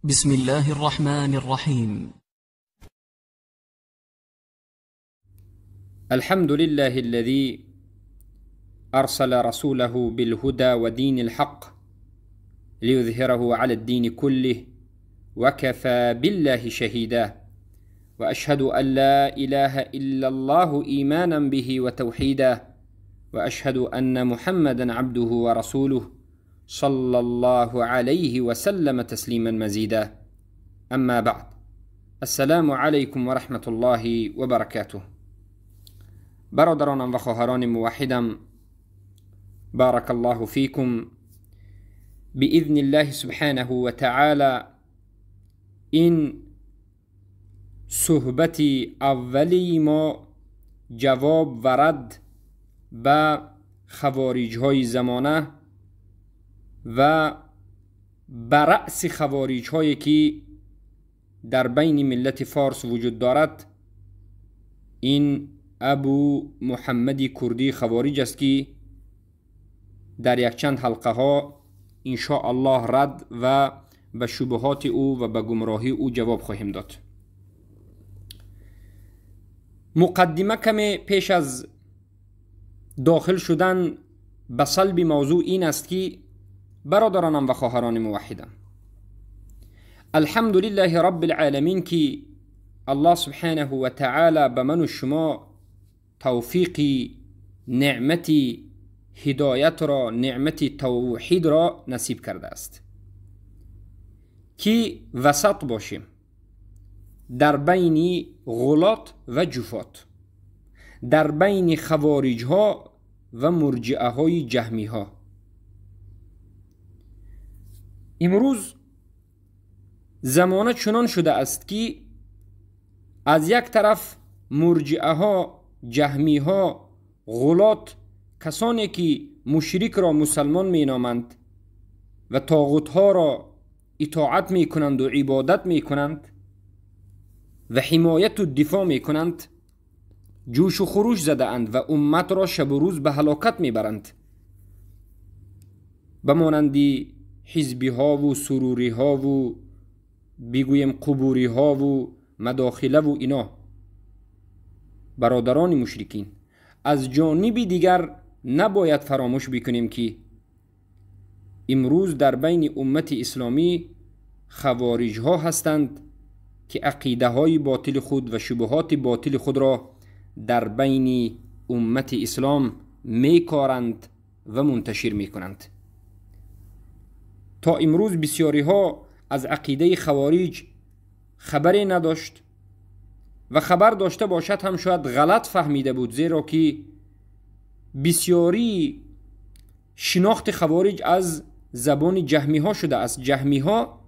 بسم الله الرحمن الرحيم. الحمد لله الذي أرسل رسوله بالهدى ودين الحق ليظهره على الدين كله وكفى بالله شهيدا، وأشهد أن لا إله إلا الله إيمانا به وتوحيدا، وأشهد أن محمدا عبده ورسوله صلى الله عليه وسلم تسليما مزيدا. أما بعد، السلام عليكم ورحمة الله وبركاته. برادرانم و خواهران موحدم، بارك الله فيكم. بإذن الله سبحانه وتعالى این صحبت اولی ما جواب و رد به خوارج های زمانه و به رأس خوارج هایی که در بین ملت فارس وجود دارد، این ابو محمد کردی خوارج است که در یک چند حلقه ها ان شاء الله رد و به شبهات او و به گمراهی او جواب خواهیم داد. مقدمه کمی پیش از داخل شدن به صلب موضوع این است که برادرانم و خواهران موحدم، الحمد لله رب العالمین که الله سبحانه و تعالی به من و شما توفیق نعمت هدایت را، نعمت توحید را نصیب کرده است که وسط باشیم در بین غلات و جفات، در بین خوارج ها و مرجئه های جهمی ها. امروز زمانه چنان شده است که از یک طرف مرجئه ها، جهمی ها، غلات، کسانی که مشرک را مسلمان می نامند و طاغوت ها را اطاعت می کنند و عبادت می کنند و حمایت و دفاع می کنند، جوش و خروش زده اند و امت را شب و روز به هلاکت می برند، به مانند حزبی ها و سروری ها و بگویم قبوری ها و مداخله و اینا. برادران مشرکین، از جانب دیگر نباید فراموش بکنیم که امروز در بین امت اسلامی خوارج ها هستند که عقیده های باطل خود و شبهات باطل خود را در بین امت اسلام میکارند و منتشر میکنند. تا امروز بسیاری ها از عقیده خوارج خبری نداشت و خبر داشته باشد هم شاید غلط فهمیده بود، زیرا که بسیاری شناخت خوارج از زبان جهمی ها شده است. جهمی ها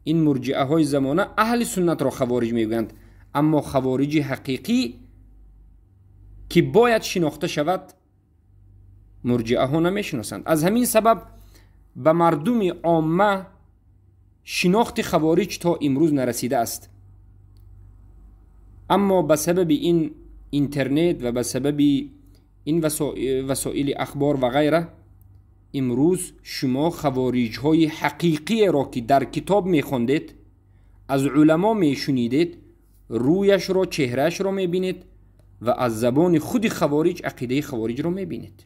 این مرجئه های زمانه اهل سنت را خوارج میگویند، اما خوارج حقیقی که باید شناخته شود مرجئه ها نمیشناسند. از همین سبب به مردم عامه شناخت خوارج تا امروز نرسیده است. اما به سبب این اینترنت و به سبب این وسایل اخبار و غیره، امروز شما خوارج های حقیقی را که در کتاب میخوندید، از علما میشنیدید، رویش را، چهرهش را میبینید و از زبان خود خوارج عقیده خوارج را میبینید.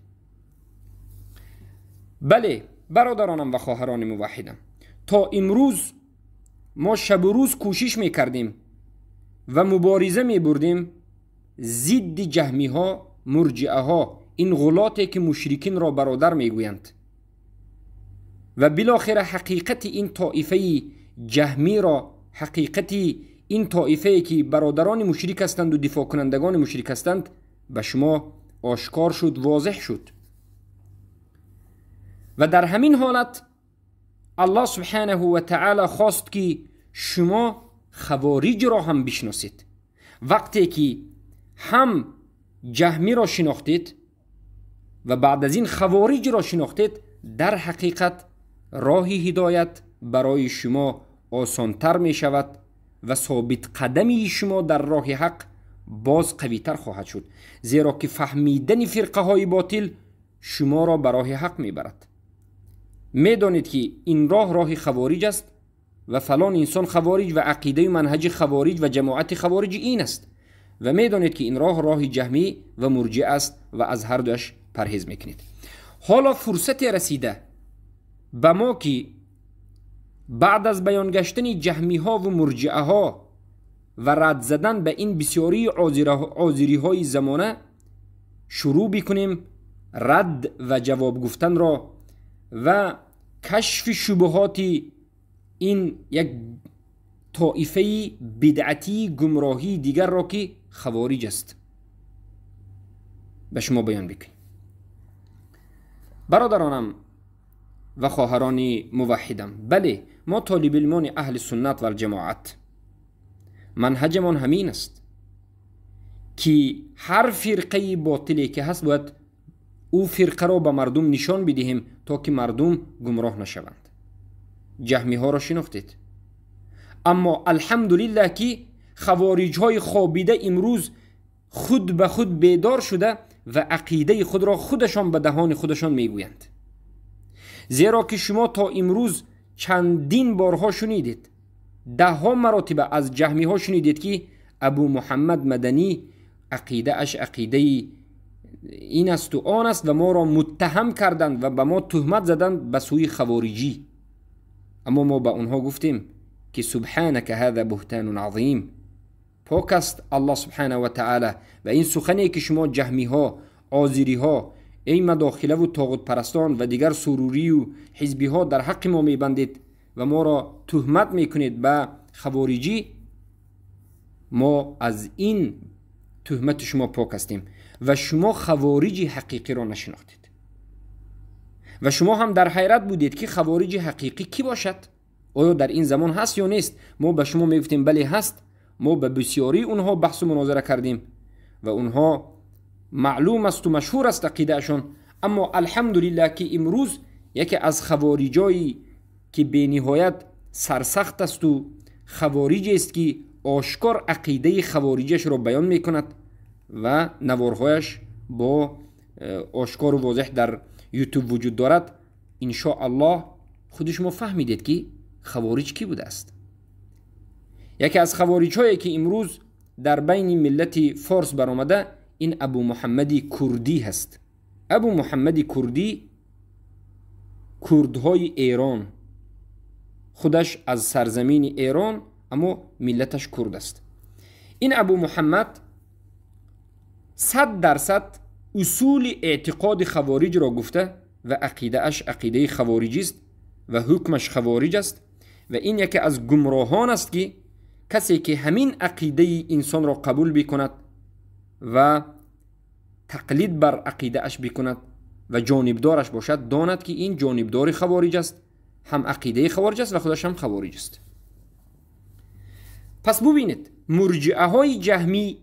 بله برادرانم و خواهران موحدم، تا امروز ما شب و روز کوشش میکردیم و مبارزه میبردیم ضد جهمی ها، مرجئه ها، این غلاتی که مشرکین را برادر میگویند و بالاخره حقیقت این طایفه جهمی را، حقیقت این طایفه که برادران مشرک هستند و دفاع کنندگان مشرک هستند به شما آشکار شد، واضح شد. و در همین حالت الله سبحانه و تعالی خواست که شما خوارج را هم بشناسید. وقتی که هم جهمی را شناختید و بعد از این خوارج را شناختید، در حقیقت راه هدایت برای شما آسانتر می شود و ثابت قدمی شما در راه حق باز قویتر خواهد شد، زیرا که فهمیدن فرقه های باطل شما را به راه حق می برد. می دانید که این راه راه خوارج است و فلان انسان خوارج و عقیده و منهج خوارج و جماعت خوارج این است و میدانید که این راه راه جهمی و مرجئه است و از هر دوش پرهیز میکنید. حالا فرصت رسیده به ما که بعد از بیان گشتن جهمی ها و مرجئه ها و رد زدن به این بسیاری آذری های زمانه شروع بکنیم رد و جواب گفتن را و کشف شبهات این یک طائفه بدعتی گمراهی دیگر را که خوارج است به شما بیان بکنیم. برادرانم و خواهران موحدم، بله ما طالب علمان اهل سنت و الجماعت منهجمان همین است که هر فرقه باطلی که هست باید او فرقه را به مردم نشان بدهیم تا که مردم گمراه نشوند. جهمی ها را شناختید، اما الحمدلله که خوارج های خوابیده امروز خود به خود بیدار شده و عقیده خود را خودشان به دهان خودشان میگویند. زیرا که شما تا امروز چندین بارها شنیدید، ده ها مراتب از جهمی ها شنیدید که ابو محمد مدنی عقیده اش عقیده این است و آن است و ما را متهم کردند و به ما تهمت زدند به سوی خوارجی. اما ما به آنها گفتیم که سبحانك هذا بهتان عظیم، پاک است الله سبحانه و تعالی و این سخنی که شما جهمی ها، آذری ها، ای مداخله و طاغوت پرستان و دیگر سروری و حزبی ها در حق ما میبندید و ما را تهمت میکنید به خوارجی، ما از این تهمت شما پاک هستیم و شما خوارج حقیقی را نشناختید و شما هم در حیرت بودید که خوارج حقیقی کی باشد، آیا در این زمان هست یا نیست. ما به شما میگفتیم بله هست. ما به بسیاری اونها بحث و مناظره کردیم و اونها معلوم است و مشهور است عقیدهشون. اما الحمدلله که امروز یکی از خوارجایی که به نهایت سرسخت است و خوارج است که آشکار عقیده خوارجش را بیان میکند و نوارهایش با آشکار و واضح در یوتیوب وجود دارد، ان شاء الله خود شما فهمیدید که خوارج کی بوده است. یکی از خوارج هایی که امروز در بین ملت فارس برآمده این ابو محمد کردی هست. ابو محمد کردی کردهای ایران، خودش از سرزمین ایران اما ملتش کرد است. این ابو محمد 100% اصول اعتقاد خوارج را گفته و عقیده اش عقیده خوارجی است و حکمش خوارج است و این یکی از گمراهان است که کسی که همین عقیده انسان را قبول بکند و تقلید بر عقیده اش بکند و جانبدارش باشد، داند که این جانبدار خوارج است، هم عقیده خوارج است و خودش هم خوارج است. پس ببینید مرجئه های جهمی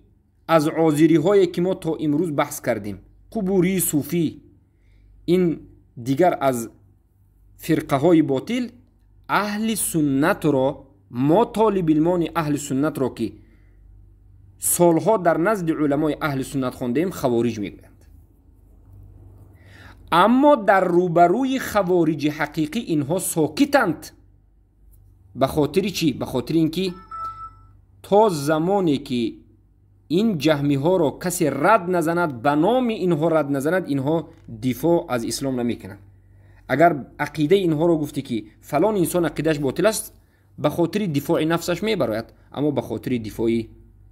از آذری هایی که ما تا امروز بحث کردیم، قبوری، صوفی، این دیگر از فرقه های باطل، اهل سنت را، ما طالب علمان اهل سنت را که سالها در نزد علمای اهل سنت خواندیم خوارج میگویند. اما در روبروی خوارج حقیقی اینها ساکتند. به خاطر چی؟ به خاطر اینکه تا زمانی که این جهمی ها را کسی رد نزند، به نام اینها رد نزند، اینها دفاع از اسلام نمیکنند. اگر عقیده اینها را گفتی که فلان انسان عقیدهش باطل است، به خاطر دفاع نفسش میبراید، اما به خاطر دفاع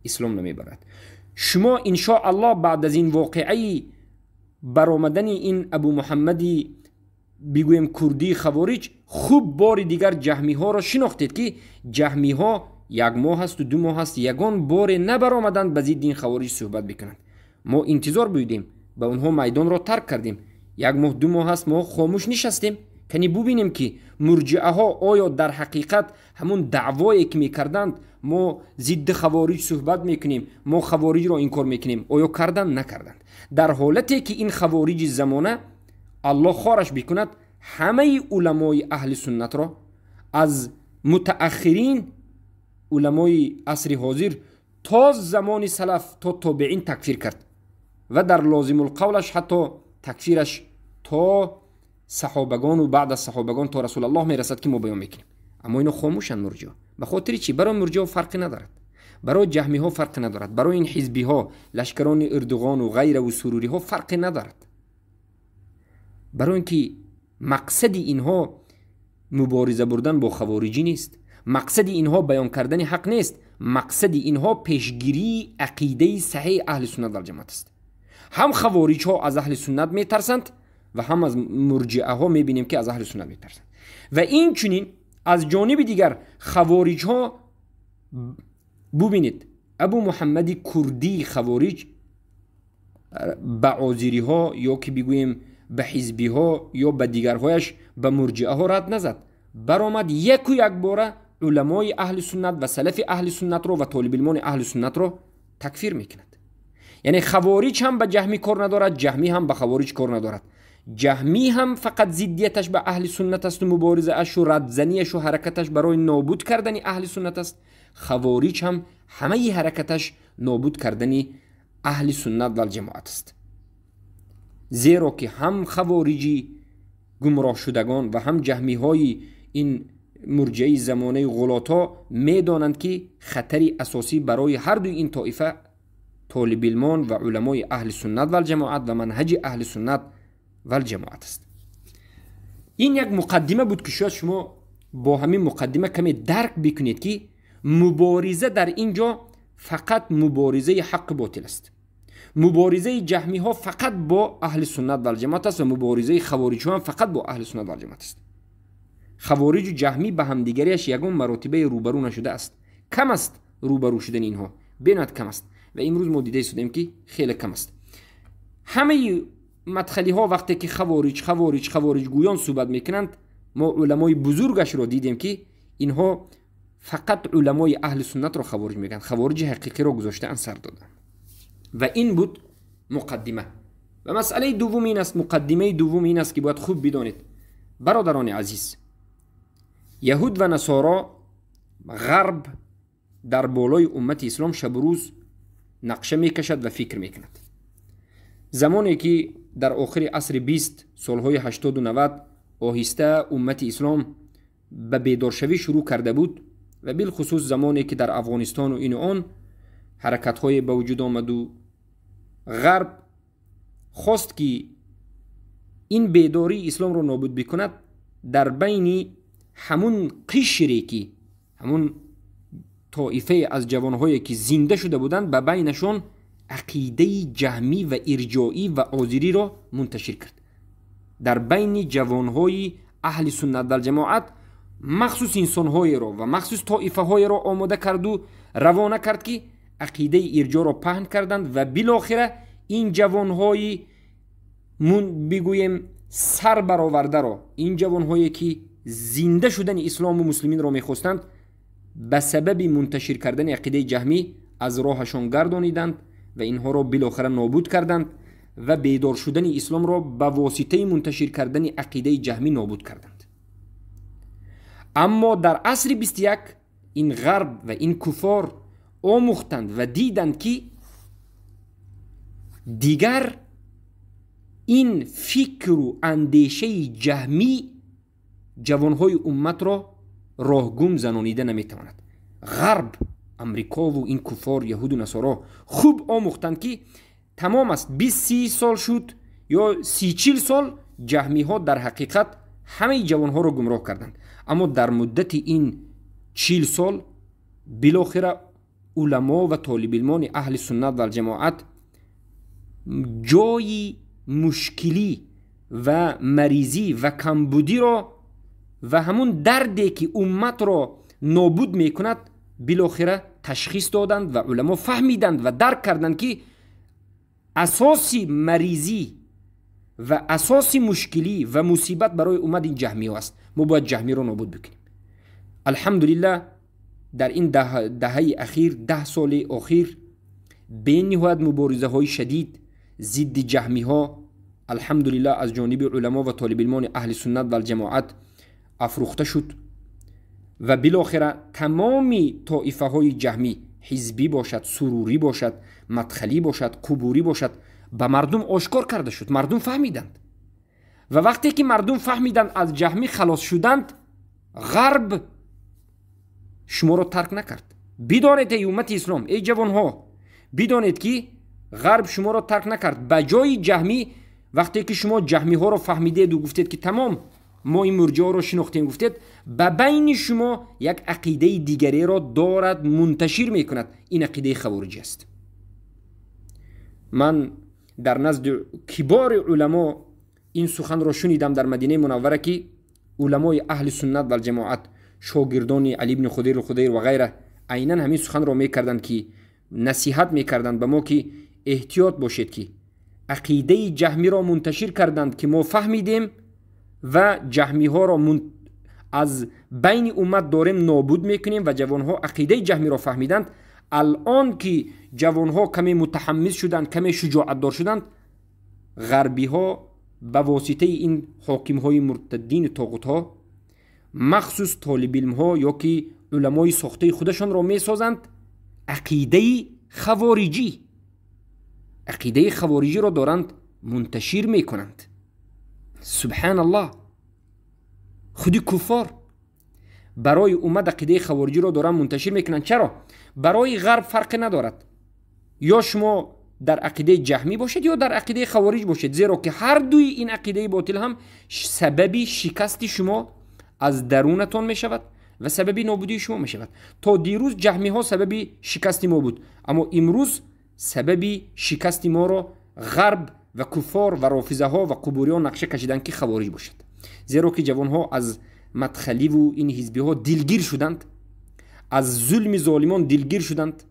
اسلام نمیبرد. شما ان شاء الله بعد از این واقعه برآمدن این ابو محمدی بگویم کردی خوارج، خوب بار دیگر جهمی ها را شناختید که جهمی ها یک ماه هست و 2 ماه هست یگان بار نبرآمدند به ضد این خوارج صحبت بکنند. ما انتظار بودیم، به اونها میدان را ترک کردیم. 1 ماه 2 ماه هست ما خاموش نشستیم کنی ببینیم که مرجعه ها آیا در حقیقت همون دعوایی که میکردند ما ضد خوارج صحبت میکنیم، ما خوارج را انکار میکنیم، آیا کردند نکردند. در حالتی که این خوارج زمانه الله خارش بکند، همه علمای اهل سنت را از متأخرین علمای عصر حاضر تا زمان سلف تا تابعین تکفیر کرد و در لازم القولش حتی تکفیرش تا صحابگان و بعد از صحابگان تا رسول الله میرسد که ما بیان میکنیم. Аммо ино хомӯшанд мурҷиҳо. Ба хотири чӣ? Барои мурҷиҳо фарқе надорад, барои ҷаҳмиҳо фарқе надорад, барои ин ҳизбиҳо, лашкарони Эрдоғону ғайраву суруриҳо фарқе надорад. Барои ин ки мақсади инҳо мубориза бурдан бо хавориҷӣ нест, мақсади инҳо баён кардани ҳақ нест, мақсади инҳо пешгирии ақидаи саҳеҳи аҳли суннат валҷамоат аст. Ҳам хавориҷҳо аз аҳли суннат метарсанд ва ҳам аз мурҷиаҳо мебинем ки аз аҳли суннат метарсанд. Ва инчунин аз ҷониби дигар хавориҷҳо, бубинед, Абу Муҳаммади Курдии хавориҷ ба озириҳо ё ки бигӯем ба ҳизбиҳо ё ба дигарҳояш, ба мурҷиаҳо рад назад, баромад яку якбора уламои аҳли суннат ва салафи аҳли суннатро ва толибилмони аҳли суннатро такфир мекунад. Яъне хавориҷ ҳам ба ҷаҳмӣ кор надорад, ҷаҳмӣ ҳам ба хавориҷ кор надорад. Ҷаҳмӣ ҳам фақат зиддияташ ба аҳли суннат аст ва муборизааш ва радзанияш ва ҳаракаташ барои нобуд кардани аҳли суннат аст. Хавориҷ ҳам ҳамаи ҳаракаташ нобуд кардани аҳли суннат валҷамоат аст. Зеро ки ҳам хавориҷи гумроҳшудагон ва ҳам ҷаҳмиҳои ин мурҷиаи замонаи ғулотҳо медонанд ки хатари асосӣ барои ҳар дуи ин тоифа толибилмон ва уламои аҳли суннат валҷамоат ва манҳаҷи аҳли суннат валҷамоат аст. Ин як муқаддима буд ки шояд шумо бо ҳамин муқаддима каме дарк бикунед ки мубориза дар ин ҷо фақат муборизаи ҳаққу ботил аст. Муборизаи ҷаҳмиҳо фақат бо аҳли суннат валҷамоат аст ва муборизаи хавориҷҳо ҳам фақат бо аҳли суннат валҷамоат аст. Хавориҷу ҷаҳмӣ ба ҳамдигариаш ягон маротибаи рӯбарӯ нашудааст. Кам аст рӯбарӯ шудани инҳо, бенаҳоят кам аст ва имрӯз мо дида истодем ки хеле кам аст. Ҳамаи мадхалиҳо вақте ки хавориҷ, хавориҷ, хавориҷ гӯён суҳбат мекунанд, мо уламои бузургашро дидем ки инҳо фақат уламои аҳли суннатро хавориҷ мегӯянд, хавориҷи ҳақиқиро гузоштаанд, сар доданд. Ва ин буд муқаддима. Ва масъалаи дуввум ин аст, муқаддимаи дуввум ин аст ки бояд хуб бидонед, бародарони азиз, яҳуд ва насоро, ғарб дар болои уммати ислом шабу рӯз нақша мекашад ва фикр мекунад. Замоне ки дар охири асри 20, солҳои 80-90 оҳиста уммати ислом ба бедоршавӣ шурӯъ карда буд ва билхусус замоне ки дар Афғонистону ину он ҳаракатҳое ба вуҷуд омаду ғарб хост ки ин бедории исломро нобуд бикунад, дар байни ҳамун қишре ки ҳамун тоифае аз ҷавонҳое ки зинда шуда буданд, ба байнашон ақидаи ҷаҳмӣ ва ирҷоӣ ва озириро мунташир кард. Дар байни ҷавонҳои аҳли суннат валҷамоат махсус инсонҳоеро ва махсус тоифаҳоеро омода карду равона кард ки ақидаи ирҷоро паҳн карданд ва билохира ин ҷавонҳои бигӯем сар баровардаро, ин ҷавонҳое ки зинда шудани ислому муслиминро мехостанд, ба сабаби мунташир кардани ақидаи ҷаҳмӣ аз роҳашон гардониданд ва инҳоро билохира нобуд карданд ва бедор шудани исломро ба воситаи мунташир кардани ақидаи ҷаҳмӣ нобуд карданд. Аммо дар асри 21 ин ғарб ва ин куфор омӯхтанд ва диданд ки дигар ин фикру андешаи ҷаҳмӣ ҷавонҳои умматро роҳгум занонида наметавонад. Ғарб, Амрикову ин куфор, яҳуду насоро хуб омӯхтанд ки тамом аст, 20-30 сол шуд ё 30-40 сол ҷаҳмиҳо дар ҳақиқат ҳамаи ҷавонҳоро гумроҳ карданд. Аммо дар муддати ин 40 сол билохира уламо ва толибилмони аҳли суннат валҷамоат ҷои мушкилӣ ва маризӣ ва камбудиро ва ҳамун дарде ки умматро нобуд мекунад билохира ташхис доданд ва уламо фаҳмиданд ва дарк карданд ки асоси маризӣ ва асоси мушкилӣ ва мусибат барои уммат ин ҷаҳмиҳо аст. Мо бояд ҷаҳмиро нобуд бикунем. Алҳамдулиллаҳ, дар ин даҳаи ахир, 10 соли охир бениҳоят муборизаҳои шадид зидди ҷаҳмиҳо алҳамдулиллаҳ аз ҷониби уламо ва толибилмони аҳли суннат валҷамоат афрӯхта шуд ва билохира тамоми тоифаҳои ҷаҳмӣ, ҳизбӣ бошад, сурурӣ бошад, мадхалӣ бошад, қубурӣ бошад, ба мардум ошкор карда шуд. Мардум фаҳмиданд ва вақте ки мардум фаҳмиданд, аз ҷаҳмӣ халос шуданд, ғарб шуморо тарк накард. Бидонед, эй уммати ислом, эй ҷавонҳо, бидонед, ки ғарб шуморо тарк накард. Ба ҷои ҷаҳмӣ, вақте ки шумо ҷаҳмиҳоро фаҳмидеду гуфтед, ки тамом, мо ин мурҷиҳоро шинохтем, гуфтед, ба байни шумо як ақидаи дигареро дорад мунташир мекунад. Ин ақидаи хавориҷӣ аст. Ман дар назди кибори уламо ин суханро шунидам дар Мадинаи Мунаввара, ки уламои аҳли суннат валҷамоат, шогирдони Али ибни Худайру Худайр ва ғайра, айнан ҳамин суханро мекарданд, ки насиҳат мекарданд ба мо, ки эҳтиёт бошед, ки ақидаи ҷаҳмиро мунташир карданд, ки мо фаҳмидем ва ҷаҳмиҳоро аз байни уммат дорем нобуд мекунем ва ҷавонҳо ақидаи ҷаҳмиро фаҳмиданд. Алон ки ҷавонҳо каме мутаҳаммис шуданд, каме шуҷоатдор шуданд, ғарбиҳо ба воситаи ин ҳокимҳои муртаддини тоғутҳо махсус толибилмҳо ё ки уламои сохтаи худашонро месозанд, ақидаи хавориҷӣ, ақидаи хавориҷиро доранд мунташир мекунанд. Субҳаналлоҳ, худи куффор барои уммат ақидаи хавориҷиро доранд мунташир мекунанд. Чаро? Барои ғарб фарқе надорад, ё шумо дар ақидаи ҷаҳмӣ бошед, ё дар ақидаи хавориҷ бошед, зеро ки ҳар дуи ин ақидаи ботил ҳам сабаби шикасти шумо аз дарунатон мешавад ва сабаби нобудии шумо мешавад. То дирӯз ҷаҳмиҳо сабаби шикасти мо буд, аммо имрӯз сабаби шикасти моро ғарб ва куффор ва рофизаҳо ва қубуриён нақша кашиданд, ки хавориҷ бошад. Зеро ки ҷавонҳо аз мадхаливу ин ҳизбиҳо дилгир шуданд, аз зулми золимон дилгир шуданд,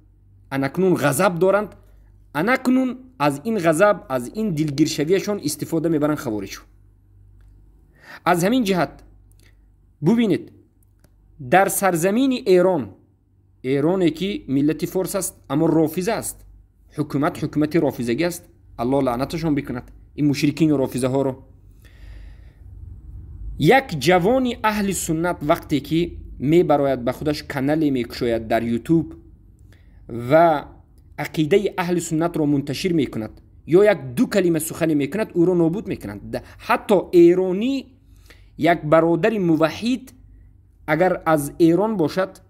анакнун ғазаб доранд, анакнун аз ин ғазаб, аз ин дилгиршавиашон истифода мебаранд хавориҷ. Аз ҳамин ҷиҳат бубинед, дар сарзамини Эрон, Эроне ки миллати форс аст, аммо рофиза аст, ҳукумат ҳукумати рофизагӣ аст, Аллоҳ лаънаташон бикунад ин мушрикину рофизаҳоро. Як ҷавони аҳли суннат вақте ки мебарояд, ба худаш канале мекушояд дар Ютуб ва ақидаи аҳли суннатро мунташир мекунад ё як ду калима сухане мекунад, ӯро нобуд мекунанд. Ҳатто эронӣ, як бародари муваҳҳид агар аз Эрон бошад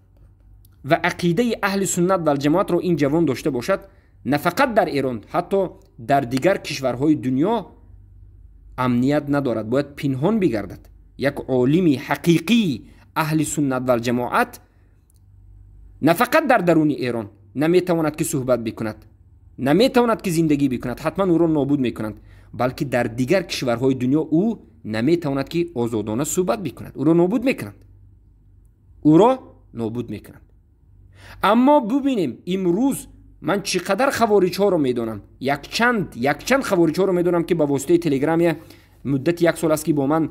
ва ақидаи аҳли суннат валҷамоатро ин ҷавон дошта бошад, на фақат дар Эрон, ҳатто дар дигар кишварҳои дунё амният надорад, бояд пинҳон бигардад. Як олими ҳақиқии аҳли суннат валҷамоат на фақат дар даруни Эрон наметавонад ки суҳбат бикунад, наметавонад ки зиндагӣ бикунад, ҳатман ӯро нобуд мекунанд, балки дар дигар кишварҳои дунё ӯ наметавонад ки озодона суҳбат бикунад, ӯро нобуд мекунанд, ӯро нобуд мекунанд. Аммо бубинем, имрӯз ман чӣ қадар хавориҷҳоро медонам, якчанд хавориҷҳоро медонам, ки ба воситаи телеграмия муддати як сол аст, ки бо ман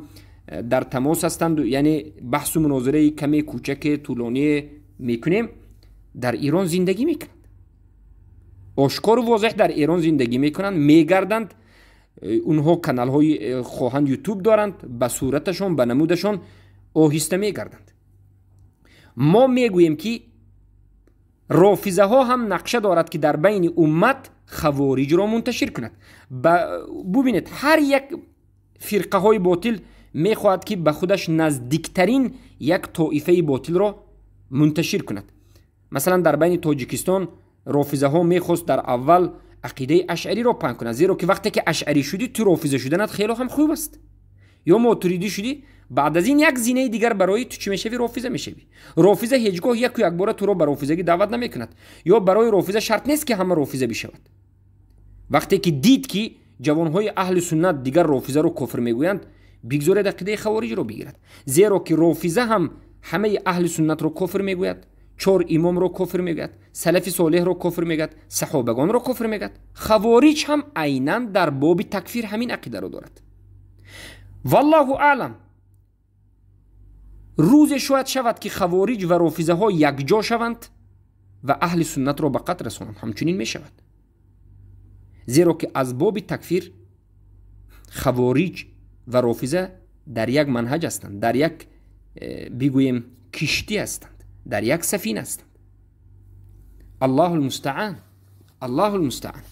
дар тамос ҳастанд, яъне баҳсу мунозираи каме кӯчаке тӯлоние мекунем, дар Эрон зиндагӣ мекунанд, ошкору возеҳ дар Эрон зиндагӣ мекунанд, мегарданд. Онҳо каналҳои хоҳанд Ютуб доранд, ба сураташон, ба намудашон оҳиста мегарданд. Мо мегӯем, ки рофизаҳо ҳам нақша дорад, ки дар байни уммат хавориҷро мунташир кунад. Бубинед, ҳар як фирқаҳои ботил мехоҳад, ки ба худаш наздиктарин як тоифаи ботилро мунташир кунад. Масалан, дар байни Тоҷикистон рофизаҳо мехост дар аввал ақидаи ашъариро паҳн кунад, зеро ки вақте ки ашъарӣ шудӣ, ту рофиза шуданат хело ҳам хуб аст, ё мотуридӣ шудӣ, баъд аз ин як зинаи дигар барои ту чӣ мешавӣ? Рофиза мешавӣ. Рофиза ҳеҷ гоҳ яку якбора туро ба рофизагӣ даъват намекунад, ё барои рофиза шарт нест, ки ҳама рофиза бишавад. Вақте ки дид, ки ҷавонҳои аҳли суннат дигар рофизаро кофир мегӯянд, бигзоред ақидаи хавориҷро бигирад, зеро ки рофиза ҳам ҳамаи аҳли суннатро кофир мегӯяд, чор имомро кофир мегӯяд, салафи солеҳро кофир мегӯяд, саҳобагонро кофир мегӯяд. Хавориҷ ҳам айнан дар боби такфир ҳамин ақидаро дорад. Валлоҳу аълам, рӯзе шояд шавад, ки хавориҷ ва рофизаҳо якҷо шаванд ва аҳли суннатро ба қатл расонанд. Ҳамчунин мешавад, зеро ки аз боби такфир хавориҷ ва рофиза дар як манҳаҷ ҳастанд, дар як бигӯем киштӣ ҳастанд, дар як сафина ҳастанд. Аллоҳу лмустаан, Аллоҳу лмустаан.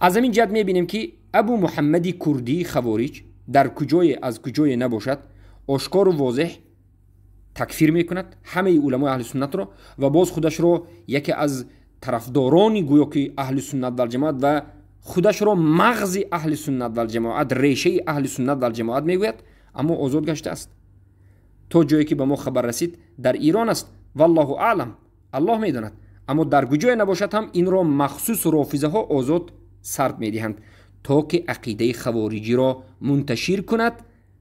Аз ҳамин ҷиҳат мебинем, ки Абу Муҳаммади Курдии хавориҷ дар куҷое аз куҷое набошад, ошкору возеҳ такфир мекунад ҳамаи уламои аҳли суннатро ва боз худашро яке аз тарафдорони гӯё ки аҳли суннат валҷамоат ва худашро мағзи аҳли суннат валҷамоат, решаи аҳли суннат валҷамоат мегӯяд, аммо озод гаштааст. То ҷое ки ба мо хабар расид дар Ирон аст, валлоҳу аълам, аллоҳ медонад, аммо дар куҷое набошад ҳам инро махсус рофизаҳо озод сард медиҳанд то ки ақидаи хавориҷиро мунташир кунад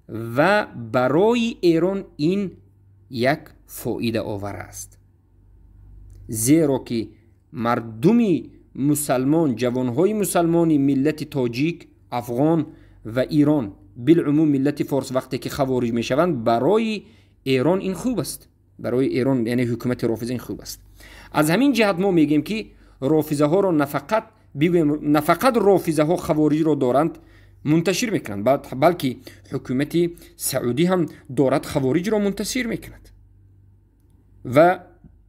ва барои Эрон ин як фоидаовар аст, зеро ки мардуми мусалмон, ҷавонҳои мусалмони миллати тоҷик, афғон ва Ирон, билумум миллати форс вақте ки хавориҷ мешаванд, барои Эрон ин хуб аст, барои Эрон яъне ҳукумати рофиза ин хуб аст. Аз ҳамин ҷиҳат мо мегӯем ки рофизаҳоро нафақат бигӯем, нафақат рофизаҳо хавориҷро доранд мунташир мекунанд, балки ҳукумати саудӣ ҳам дорад хавориҷро мунташир мекунад ва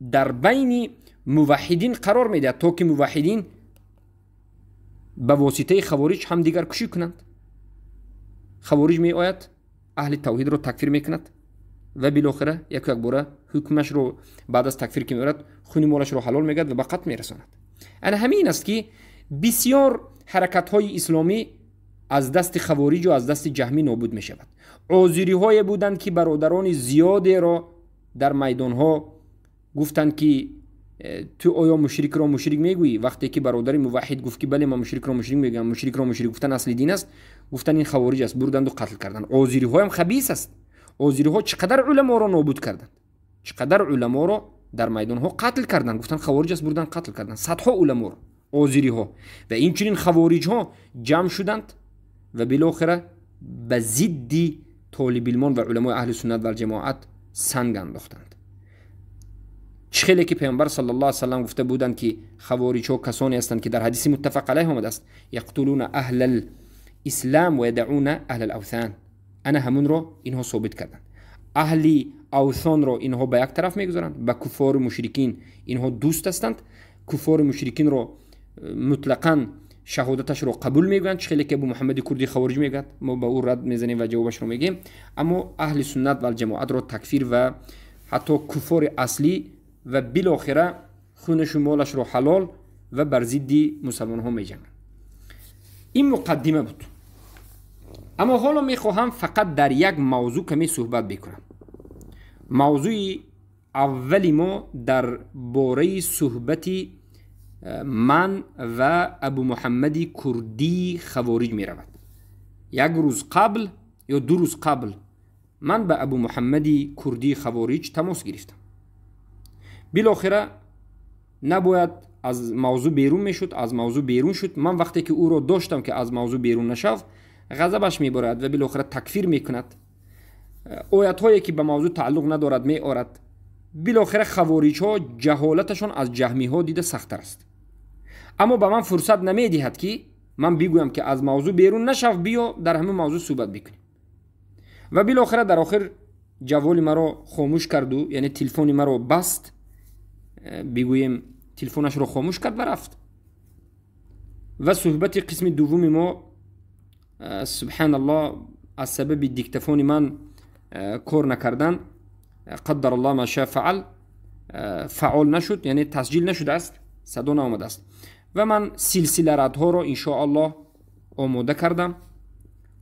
дар байни муваҳидин қарор медиҳад то ки муваҳидин ба воситаи хавориҷ ҳамдигаркушӣ кунанд. Хавориҷ меояд, аҳли тавҳидро такфир мекунад ва билохира яку якбора ҳукмашро баъд аз такфир ки меорад хуни молашро ҳалол мегардад ва ба қатл мерасонад. Ана ҳамин аст ки бисёр ҳаракатҳои исломӣ аз дасти хавориҷу аз дасти ҷаҳмӣ нобуд мешавад. Озириҳое буданд ки бародарони зиёдеро дар майдонҳо гуфтанд ки ту оё мушрикро мушрик мегӯӣ? Вақте ки бародари муваҳид гуфт ки бале, ман мушрикро мушрик мегӯям, мушрикро мушрик гуфтан асли дин аст, гуфтан ин хавориҷ аст, бурданду қатл карданд. Озириҳоям хабис аст. Озириҳо чӣ қадар уламоро нобуд карданд, чӣ қадар уламоро дар майдонҳо қатл карданд, гуфтан хавориҷ аст, бурдан қатл карданд садҳо уламоро озириҳо. Ва инчунин хавориҷҳо ҷамъ шуданд ва билохира ба зидди толибилмон ва уламои аҳли суннат валҷамоат санг андохтанд. Чӣ хеле ки паёмбар саллаллоҳу алайҳи васаллам гуфта буданд ки хавориҷҳо касоне ҳастанд ки дар ҳадиси муттафақ алайҳ омадааст, яқтулуна аҳлал ислам ва ядауна аҳлал авсан. Ана ҳамунро инҳо собит карданд. Аҳли авсонро инҳо ба як тараф мегузоранд, ба куфору мушрикин инҳо дӯст ҳастанд, куфору мушрикинро мутлақан шаҳодаташро қабул мегӯянд, чӣ хеле ки Абу Муҳаммади Курди хавориҷ мегӯяд, мо ба ӯ рад мезанем ва ҷавобашро мегӯем. Аммо аҳли суннат валҷамоатро такфир ва ҳатто куфори аслӣ ва билохира хунашу молашро ҳалол ва бар зидди мусалмонҳо меҷанганд. Ин муқаддима буд. Аммо ҳоло мехоҳам фақат дар як мавзӯъ каме суҳбат бикунам. Мавзӯи аввали мо дар бораи суҳбати ман ва Абу Муҳаммади Курдии хавориҷ меравад. Як рӯз қабл ё ду рӯз қабл ман ба Абу Муҳаммади Курдии хавориҷ тамос гирифтам. Билохира набояд аз мавзӯъ берун мешуд, аз мавзӯъ берун шуд. Ман вақте ки ӯро доштам ки аз мавзӯъ берун нашав, ғазабаш меборад ва билохира такфир мекунад, оятҳое ки ба мавзӯъ тааллуқ надорад меорад. Билохира хавориҷҳо ҷаҳолаташон аз ҷаҳмиҳо дида сахттар аст. Аммо ба ман фурсат намедиҳад ки ман бигӯям ки аз мавзӯъ берун нашав, биё дар ҳамин мавзӯъ суҳбат бикунем. Ва билохира дар охир ҷаволи маро хомӯш карду, яъне телефони маро баст, бигӯем телефонашро хомӯш кард ва рафт. Ва суҳбати қисми дуввуми мо субҳаналлоҳ аз сабаби диктафони ман кор накардан, қаддар аллоҳ ма ша фаал, фаъол нашуд, яъне тасҷил нашудааст, садо наомадааст. Ва ман силсила радҳоро иншоаллоҳ омода кардам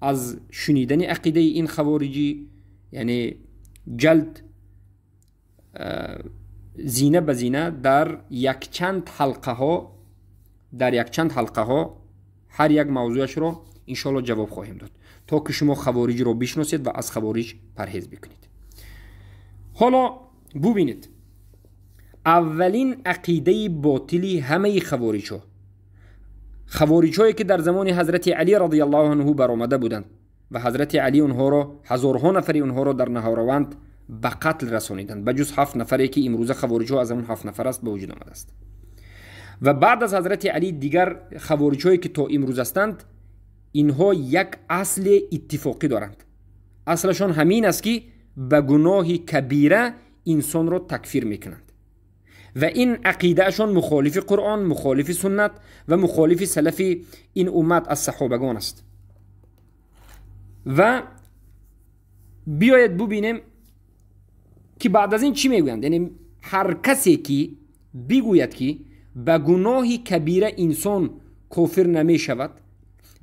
аз шунидани ақидаи ин хавориҷӣ, яъне ҷалд зина ба зина дар якчанд ҳалқаҳо, дар якчанд ҳалқаҳо ҳар як мавзӯашро иншоаллоҳ ҷавоб хоҳем дод то ки шумо хавориҷро бишносед ва аз хавориҷ парҳез бикунед. ҳоло бубинед, аввалин ақидаи ботили ҳамаи хавориҷҳо, хавориҷҳое ки дар замони ҳазрати Алӣ радиаллоҳу анҳу баромада буданд ва ҳазрати Алӣ онҳоро, ҳазорҳо нафари онҳоро дар Наҳораванд ба қатл расониданд, ба ҷуз 7 нафаре ки имрӯза хавориҷҳо аз ҳамон 7 нафар аст ба вуҷуд омадааст. Ва баъд аз ҳазрати Алӣ дигар хавориҷҳое ки то имрӯз ҳастанд, инҳо як асли иттифоқӣ доранд. Аслашон ҳамин аст ки ба гуноҳи кабира инсонро такфир мекунанд ва ин ақидаашон мухолифи Қуръон, мухолифи суннат ва мухолифи салафи ин уммат аз саҳобагон аст. Ва биёед бубинем ки баъд аз ин чӣ мегӯянд? Яъне ҳар касе ки бигӯяд, ки ба гуноҳи кабира инсон кофир намешавад,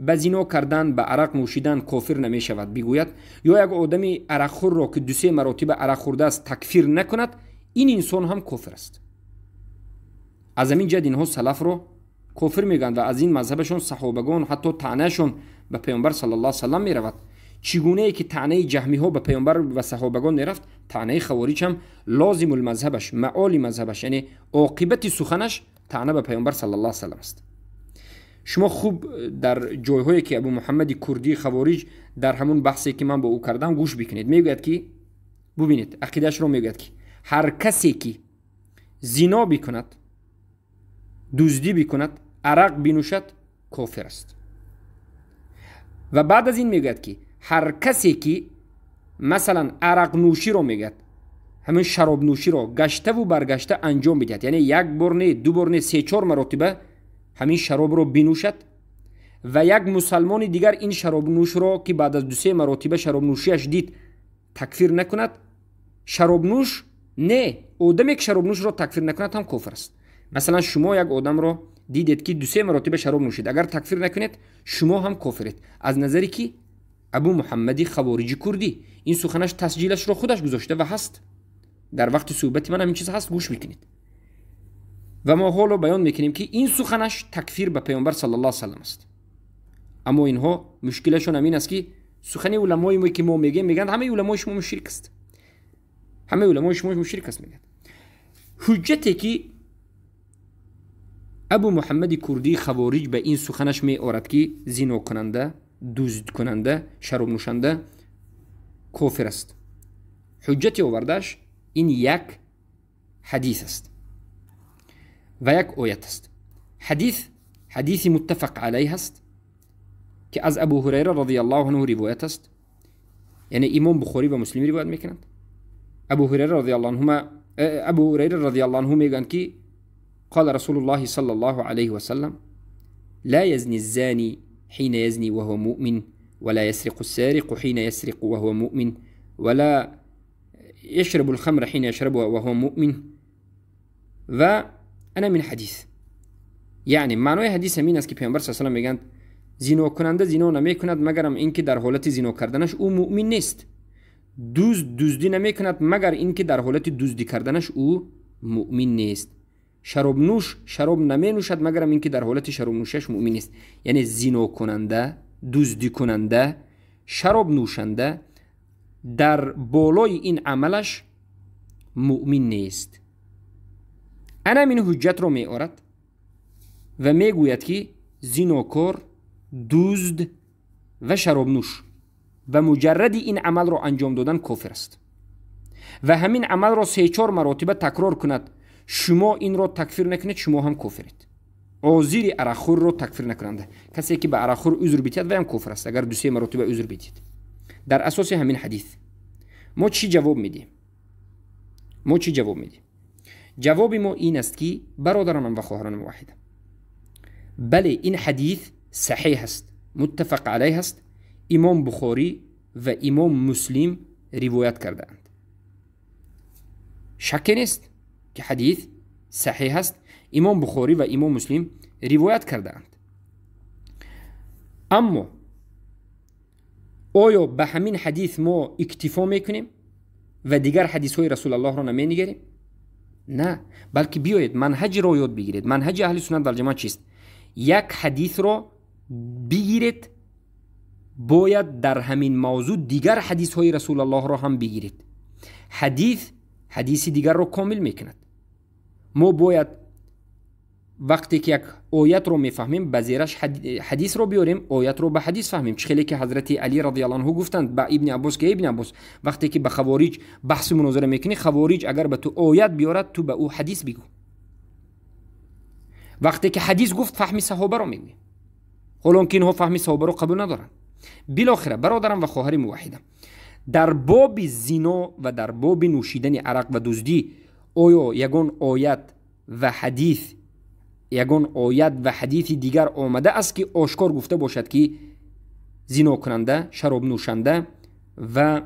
ба зино кардан, ба арақ нӯшидан кофир намешавад бигӯяд, ё як одами арақхӯрро, ки ду-се маротиба арақ хӯрдааст, такфир накунад, ин инсон ҳам кофир аст. Аз ҳамин ҷиҳат инҳо салафро кофир мегӯянд ва аз ин мазҳабашон саҳобагон, ҳатто таънаашон ба паёмбар саллаллоҳу алайҳи васаллам меравад. Чӣ гунае ки таънаи ҷаҳмиҳо ба паёмбар ва саҳобагон мерафт, таънаи хавориҷ ҳам лозимул мазҳабаш, маоли мазҳабаш, яъне оқибати суханаш таъна ба паёмбар саллаллоҳу алайҳи васаллам аст. Шумо хуб дар ҷойҳое ки Абу Муҳаммади Курдии хавориҷ дар ҳамун баҳсе ки ман бо ӯ кардам гӯш бикунед. Мегӯяд ки, бубинед, ақидаашро мегӯяд, ки ҳар касе ки зино бикунад, дуздӣ бикунад, арақ бинӯшад, кофир аст. Ва баъд аз ин мегӯяд, ки ҳар касе ки масалан арақнӯширо мегӯяд, ҳамин шаробнӯширо гаштаву баргашта анҷом бидиҳад, яъне як бор не, ду бор не, се-чор маротиба ҳамин шаробро бинӯшад ва як мусалмони дигар ин шаробнӯшро, ки баъд аз ду-се маротиба шаробнӯшиаш дид, такфир накунад, шаробнӯш не, одаме ки шаробнӯшро такфир накунад, ҳам кофир аст. Масалан, шумо як одамро дидед, ки ду-се маротиба шароб нӯшид, агар такфир накунед, шумо ҳам кофиред. Аз назари ки? Абу Муҳаммади хавориҷи курдӣ. Ин суханаш тасҷилашро худаш гузошта ва ҳаст. Дар вақти суҳбати ман ҳамин чиз ҳаст, гӯш мекунед. Ва мо ҳоло баён мекунем, ки ин суханаш такфир ба паёмбар саллаллоҳу алайҳи васаллам аст. Аммо инҳо мушкилашон ҳамин аст, ки сухани уламое ки мо мегӯем, мегӯянд, ҳамаи уламои шумо мушрик аст, ҳамаи уламои шумо мушрик аст, мегӯяд. Ҳуҷҷате ки Абу Муҳаммади Курдии хавориҷ ба ин суханаш меорад, ки зинокунанда, дуздкунанда, шаробнӯшанда кофир аст, ҳуҷҷати овардааш ин як ҳадис аст ва як оят аст. Ҳадис ҳадиси муттафақ алайҳ аст, ки аз Абу Ҳурайра радиаллоҳу анҳу ривоят аст, яъне Имом Бухорӣ ва Муслим ривоят мекунанд. Абу Ҳурайра радиаллоҳу анҳу мегӯянд, ки قال رسول الله صلى الله عليه وسلم: لا يزني الزاني حين يزني وهو مؤمن، ولا يسرق السارق حين يسرق وهو مؤمن، ولا يشرب الخمر حين يشربها وهو مؤمن. و انا من حدیث، یعنی معنای حدیث همین است که پیامبر صلی الله علیه و سلم میگند زینا کننده زینا نمیکند مگرم اینکه در حالت زینا کردنش او مؤمن نیست، دزد دزدی نمیکند مگر اینکه در حالت دزدی کردنش او مؤمن نیست، شراب نوش شراب نمی نوشد مگرم اینکه در حالت شراب نوشش مؤمن نیست. یعنی زینا کننده، دزدی کننده، شراب نوشنده در بالای این عملش مؤمن نیست. انا این حجت رو می آرد و میگوید که زیناکار، دزد و شراب نوش و مجرد این عمل را انجام دادن کافر است و همین عمل را 3-4 مراتبه تکرار کند، شما این را تکفیر نکنید، شما هم کافرید. عذر عرقخور را تکفیر نکننده، کسی که به عرقخور عذر بدهد و هم کافر است اگر 2-3 مراتبه عذر بدهد. در اساس همین حدیث ما چی جواب میدیم؟ ما چی جواب میدیم؟ جواب ما این است که برادرانم و خواهرانم واحده، بله این حدیث صحیح است، متفق علیه است، امام بخاری و امام مسلم روایت کرده اند، شک نیست که حدیث صحیح است، امام بخاری و امام مسلم روایت کرده اند. اما آیا به همین حدیث ما اکتفا میکنیم و دیگر حدیث های رسول الله را نمی نگریم؟ نه، بلکه بیایید منهج را یاد بگیرید. منهج اهل سنت و الجماعت چیست؟ یک حدیث را بگیرید، باید در همین موضوع دیگر حدیث های رسول الله را هم بگیرید. حدیث حدیث دیگر را کامل میکند. ما باید وقتی که یک آیت رو میفهمیم به زیرش حدیث رو بیاریم، آیت رو به حدیث فهمیم. چه خیلی که حضرت علی رضی الله عنه گفتند به ابن عباس که ابن عباس وقتی که به خوارج بحث مناظره میکنی، خوارج اگر به تو آیت بیارد تو به او حدیث بگو. وقتی که حدیث گفت فهم صحابه رو میگوی، حالا که اینها فهم صحابه رو قبول ندارن. بالاخره برادرم و خواهر موحدم، در باب زنا و در باب نوشیدن عرق و دزدی آیا یگان آیت و حدیث، یگان آیت و حدیث دیگر آمده است که آشکار گفته باشد که زنا کننده، شراب نوشنده و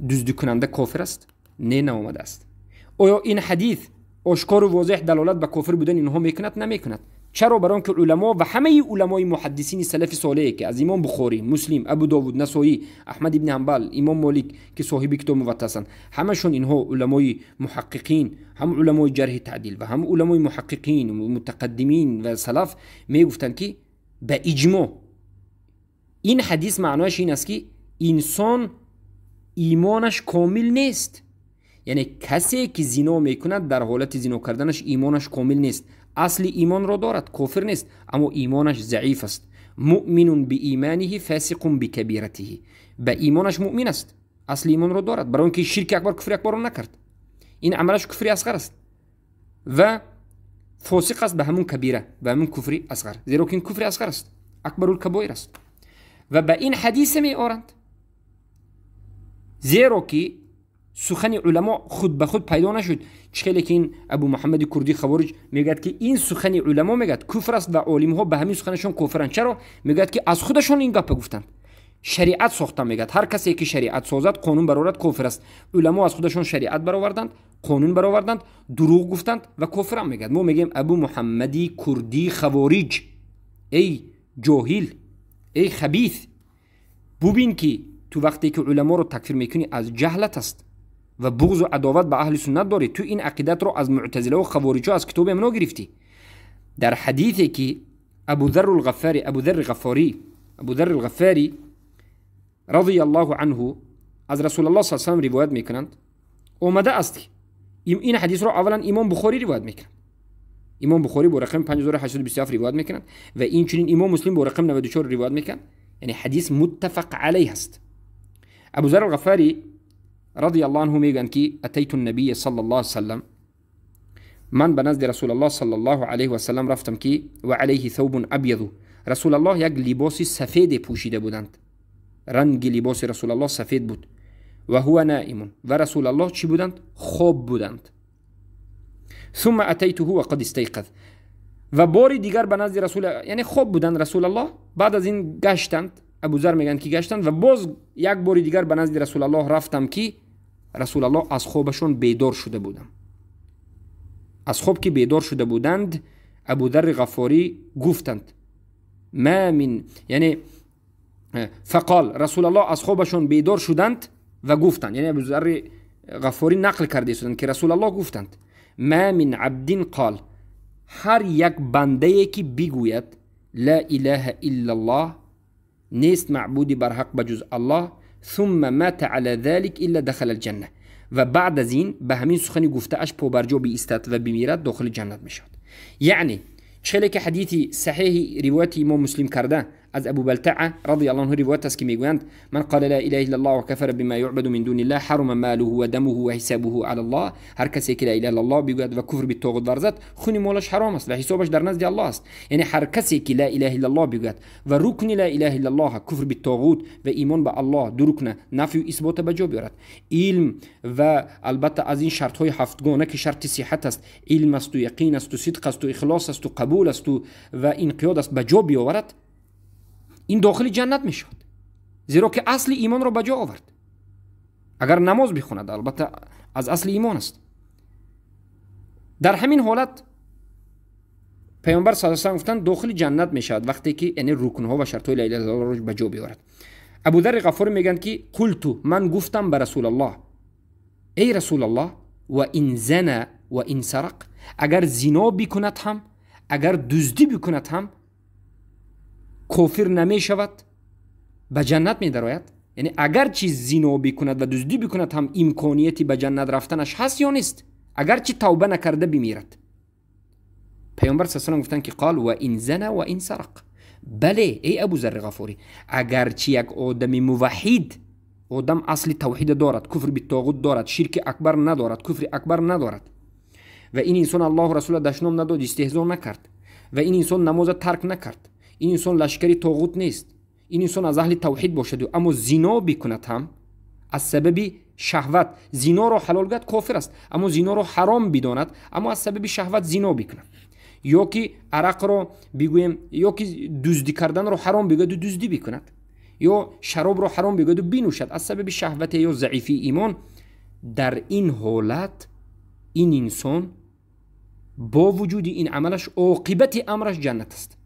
دزدی کننده کافر است؟ Не, наомадааст. Оё ин ҳадис ошкору возеҳ далолат ба кофир будани инҳо мекунад? Намекунад. Чаро? Барои он ки уламо ва ҳамаи уламои муҳаддисини салафи солеҳе, ки аз имом Бухорӣ, Муслим, Абу Довуд, Насоӣ, Аҳмад ибни Ҳанбал, имом Молик, ки соҳиби китоби Муватта ҳастанд, ҳамашон инҳо уламои муҳаққиқин, ҳам уламои ҷарҳи таъдил ва ҳам уламои муҳаққиқин, мутақаддимин ва салаф мегуфтанд, ки ба иҷмо ин ҳадис маънояш ин аст, ки инсон имонаш комил нест. Яъне касе ки зино мекунад, дар ҳолати зино карданаш имонаш комил нест. Асли имонро дорад, кофир нест, аммо имонаш заиф аст. Муъминун бииманиҳи, фасиқун бикабиратиҳи. Ба имонаш муъмин аст, асли имонро дорад, барои он ки ширки акбар, куфри акбарро накард. Ин амалаш куфри асғар аст ва фосиқ аст ба ҳамун кабира, ба ҳамун куфри асғар, зеро ки ин куфри асғар аст, акбарул кабоир аст. Ва ба ин ҳадисе меоранд, зеро ки сухани уламо худ ба худ пайдо нашуд. Чӣ хеле ки ин Абу Муҳаммади Курдӣ хавориҷ мегӯяд, ки ин сухани уламо, мегӯяд, куфр аст ва олимҳо ба ҳамин суханашон кофиранд. Чаро? Мегӯяд, ки аз худашон ин гапа гуфтанд, шариат сохта. Мегӯяд, ҳар касе ки шариат созад, қонун барорад, кофир аст. Уламо аз худашон шариат бароварданд, қонун бароварданд, дурӯғ гуфтанд ва кофирам, мегӯяд. Мо мегӯем: Абу Муҳаммади Курдӣ хавориҷ, эй ҷоҳил, эй хабис, бубин, ки ту вақте ки уламоро такфир мекунӣ, аз ҷаҳлат аст ва буғзу адоват ба аҳли суннат дорӣ. Ту ин ақидатро аз муътазилаву хавориҷҳо, аз китоби амно гирифтӣ. Дар ҳадисе ки Абударру Лғаффари, Абударри Ғаффорӣ, Абударри Лғаффарӣ радия Аллоҳу анҳу аз Расулаллоҳ с салам ривоят мекунанд, омада аст. Ин ҳадисро аввалан имом Бухорӣ ривоят мекунанд. Имом Бухорӣ бо рақами 5827 ривоят мекунанд ва инчунин имом Муслим бо рақами 94 ривоят мекунанд. Яъне ҳадис муттафақ алайҳ аст. Абузар Алғаффарӣ радия Аллоҳу анҳу мегӯянд, ки атайту набия саллаллоҳу алайҳи васаллам, ман ба назди Расулаллоҳ саллаллоҳу алайҳи васаллам рафтам, ки ва алайҳи thawбун абяду, Расулаллоҳ як либоси сафеде пӯшида буданд, ранги либоси Расулаллоҳ сафед буд. Ва ҳува наимун, ва Расулаллоҳ чӣ буданд? Хоб буданд. Сумма атайтуҳу ва қад истайқаз, ва бори дигар ба назди Расул, яъне хоб буданд Расулаллоҳ, баъд аз ин гаштанд. Абузар мегӯянд, ки гаштанд ва боз як бори дигар ба назди Расулаллоҳ рафтам, ки Расулаллоҳ аз хобашон бедор шуда буданд. Аз хоб ки бедор шуда буданд, Абударри Ғаффорӣ гуфтанд: ма мин, яъне фақол, Расулаллоҳ аз хобашон бедор шуданд ва гуфтанд, яъне Абузарри Ғаффорӣ нақл карда истоданд, ки Расулаллоҳ гуфтанд: ма мин абдин қол, ҳар як бандае ки бигӯяд ла илаҳа иллаллоҳ, нест маъбуди барҳақ ба ҷуз Аллоҳ, ثم مات على ذلك إلا دخل الجنة, ва баъд аз ин ба ҳамин сухани гуфтааш побарҷо биистад ва бимирад, дохили ҷаннат мешавад. Яъне чӣ ки ҳадиси саҳеҳи ривояти имом Муслим карда аз Абу Балтаа радия Аллоҳ анҳу ривоят аст, ки мегӯянд: ман қала ла илаҳа иллаллоҳ ва кафара бима юъбаду мин дуниллаҳ ҳарума малуҳу ва дамуҳу ва ҳисабуҳу ала Аллоҳ. Ҳар касе ки ла илаҳа иллаллоҳ бигӯяд ва куфр битоғут варзад, хуни молаш ҳаром аст ва ҳисобаш дар назди Аллоҳ аст. Яъне ҳар касе ки ла илаҳа иллаллоҳ бигӯяд ва рукни ла илаҳа иллаллоҳ, куфр битоғут ва имон ба Аллоҳ, ду рукна, нафию исбота ба ҷо биёрад, илм ва албатта аз ин шартҳои ҳафтгона, ки шарти сиҳат аст, илм асту яқин асту сидқ асту ихлос асту қабул асту ва инқиёд аст, ба ҷо биёварад, ин дохили ҷаннат мешавад, зеро ки асли имонро ба ҷо овард. Агар намоз бихонад, албатта аз асли имон аст. Дар ҳамин ҳолат Паёмбар с гуфтанд, дохили ҷаннат мешавад, вақте ки яъне рукнҳо ва шартҳои ла илаҳа иллаллоҳро ба ҷо биёрад. Абударри Ғаффорӣ мегӯянд, ки қулту, ман гуфтам ба Расулаллоҳ: эй Расулаллоҳ, ва ин зана ва ин сарақ, агар зино бикунад ҳам, агар дуздӣ бикунад ҳам, кофир намешавад, ба ҷаннат медарояд? Яъне агарчи зино бикунад ва дуздӣ бикунад ҳам, имконияти ба ҷаннат рафтанаш ҳаст ё нест, агарчи тавба накарда бимирад? Паёмбар с салам гуфтанд, ки қол ва ин зана ва ин сарақ, бале, эй Абузарри Ғаффорӣ, агарчи як одами муваҳҳид, одам асли тавҳида дорад, куфр битоғут дорад, ширки акбар надорад, куфри акбар надорад ва ин инсон Аллоҳу расула дашном надод, истеҳзо накард ва ин инсон намоза тарк накард, ин инсон лашкари тоғут нест, ин инсон аз аҳли тавҳид бошаду, аммо зино бикунад ҳам аз сабаби шаҳват, зиноро ҳалол гӯяд, кофир аст, аммо зиноро ҳаром бидонад, аммо аз сабаби шаҳват зино бикунад, ё ки арақро бигӯем, ё ки дуздӣ карданро ҳаром бигӯяду дуздӣ бикунад, ё шаробро ҳаром бигӯяду бинӯшад аз сабаби шаҳвате ё заифии имон, Дар ин ҳолат ин инсон бо вуҷуди ин амалаш оқибати амраш ҷаннат аст.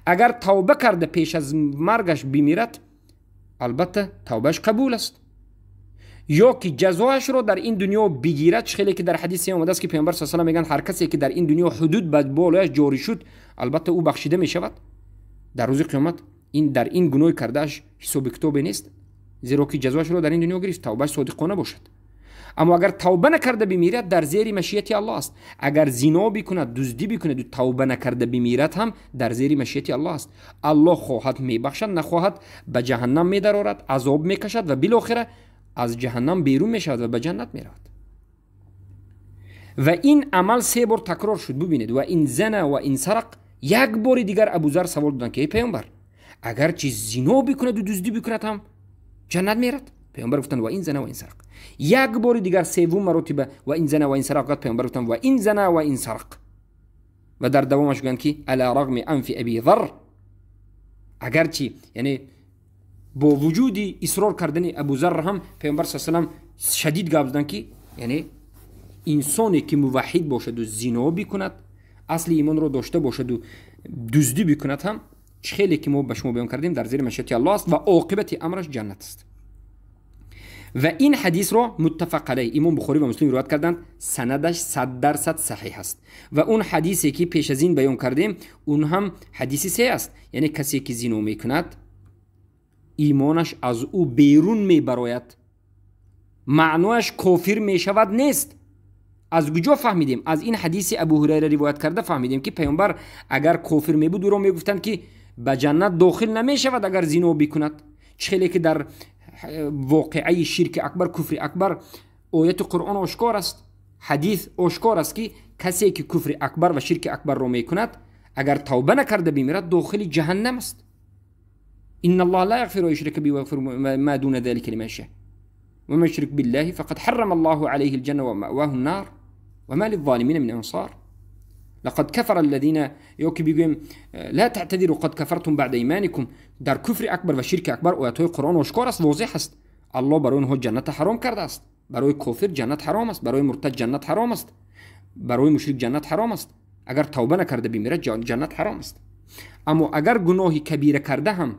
Агар тавба карда пеш аз маргаш бимирад, албатта тавбааш қабул аст. Ё ки ҷазоашро дар ин дунё бигирад, хеле ки дар ҳадисе омадааст ки паёмбар саллаллоҳу алайҳи васаллам мегӯянд ҳар касе ки дар ин дунё ҳудуд ба болояш ҷорӣ шуд, албатта ӯ бахшида мешавад. Дар рӯзи қиёмат ин дар ин гуноҳи кардааш ҳисоби китобе нест, зеро ки ҷазоашро дар ин дунё гирифт, тавбааш содиқона бошад. Аммо агар тавба накарда бимирад, дар зери машиати Аллоҳ аст. Агар зино бикунад, дуздӣ бикунад, тавба накарда бимирад ҳам дар зери машиати Аллоҳ аст. Аллоҳ хоҳад мебахшад, нахоҳад ба ҷаҳаннам медарорад, азоб мекашад ва билохира аз ҷаҳаннам берун мешавад ва ба ҷаннат меравад. Ва ин амал се бор такрор шуд. Бубинед, ва ин зана ва ин сарақ. Як бори дигар Абузар савол доданд ки эй паёмбар, агарчи зино бикунаду дуздӣ бикунад ҳам ҷаннат мерад? Паёмбар гуфтанд ва ин зана ва ин сарақ. Як бори дигар севум маротиба ва ин зана ва ин сарақ гуфт, паёмбар гуфтанд ва ин зана ва ин сарақ. Ва дар давомаш гуфтанд ки ала рағми анфи аби зар, агарчи яъне бо вуҷуди исрор кардани Абузар ҳам паёмбар саллаллоҳу алайҳи васаллам шадид гап заданд ки яъне инсоне ки муваҳҳид бошаду зино бикунад, асли имонро дошта бошаду дуздӣ бикунад ҳам, хеле ки мо ба шумо баён кардем, дар зери машиати Аллоҳ аст ва оқибати амраш ҷаннат аст. Ва ин ҳадисро муттафақ алайҳ имом Бухорӣ ва Муслим ривоят карданд, санадаш 100% саҳиҳ аст. Ва он ҳадисе ки пеш аз ин баён кардем, он ҳам ҳадиси се аст. Яъне касе ки зино мекунад, имонаш аз ӯ берун мебарояд, маънояш кофир мешавад нест. Аз куҷо фаҳмидем? Аз ин ҳадиси Абу Ҳурайра ривоят карда фаҳмидем ки паёмбар агар кофир мебуд, ӯро мегуфтанд ки ба ҷаннат дохил намешавад агар зино бикунад. Чӣ хеле ки дар воқеаи ширки акбар, куфри акбар ояти Қуръон ошкор аст, ҳадис ошкор аст ки касе ки куфри акбар ва ширки акбарро мекунад, агар тавба накарда бимирад, дохили ҷаҳаннам аст. إن الله لا يغفر ويشرك به ويغفر ما دون ذلك لمن يشاء ومن يشرك بالله فقد حرم الله عليه الجنة ومأواه النار وما للظالمين من أنصار. لقد كفر الذين يوكي لا تعتذروا قد كفرتم بعد إيمانكم. در کفر اکبر و شرک اکبر آیات‌های قرآن آشکار است، واضح است. الله برای اونها جنت حرام کرده است. برای کافر جنت حرام است، برای مرتد جنت حرام است، برای مشرک جنت حرام است. اگر توبه نکرده بمیرد جنت حرام است. اما اگر گناه کبیره کرده هم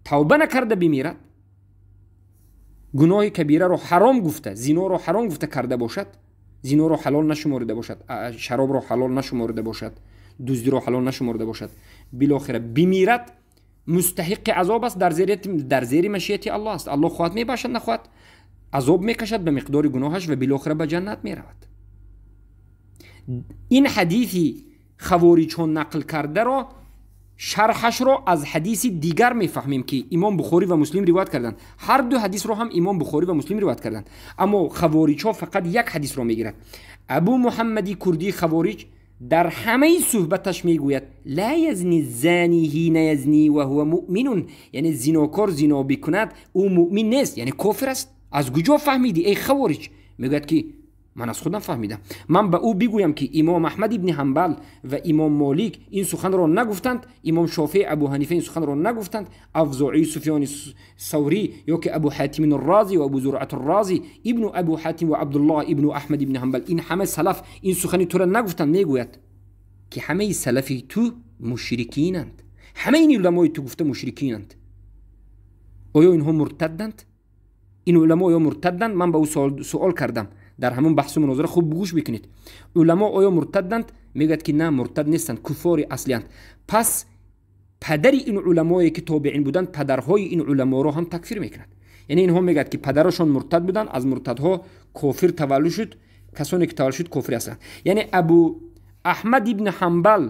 توبه نکرده بمیرد، گناه کبیره رو حرام گفته، زنا رو حرام گفته کرده باشد، زنا رو حلال نشمرده باشد، شراب رو حلال نشمرده باشد، دزدی رو حلال نشمرده باشد، بالاخره بمیرد مستحق عذاب است، در زیر مشیت الله است. الله خواهد میباشد نخواهد عذاب میکشد به مقدار گناهش و بالاخره به جنت میرود. این حدیثی خوارجون نقل کرده را شرحش رو از حدیث دیگر میفهمیم که امام بخاری و مسلم روایت کردند. هر دو حدیث رو هم امام بخاری و مسلم روایت کردند، اما خوارج ها فقط یک حدیث رو میگیرند. ابو محمدی کردی خوارج در همه صحبتش میگوید لا یزنی الزانی حین یزنی و هو مؤمن، یعنی زناکار زنا بکند او مؤمن نیست، یعنی کافر است. از کجا فهمیدی ای خوارج؟ میگوید که من از خودم فهمیدم. من به او بگویم که امام احمد ابن حنبل و امام مالک این سخن را نگفتند، امام شافعی ابو حنیفه این سخن را نگفتند، اوزاعی سفیان ثوری یا که ابو حاتم الرازی و ابو زرعه الرازی ابن ابو حاتم و عبدالله ابن احمد ابن حنبل، این همه سلف این سخنی تو را نگفتند. میگوید که همه سلفی تو مشرکینند، همه این علمای تو گفته مشرکینند. آیا اینها مرتدند؟ این علما آیا مرتدند؟ من به او سوال کردم در همون بحث و مناظره، خوب گوش بکنید. علما آیا مرتدند؟ میگوید که نه، مرتد نیستند، کفار اصلی اند. پس پدر این علمایی که تابعین بودند، پدرهای این علما را هم تکفیر میکند. یعنی اینها میگوید که پدرشان مرتد بودند، از مرتدها کافر تولد شد، کسانی که تولد شد کافر هستند. یعنی ابو احمد ابن حنبل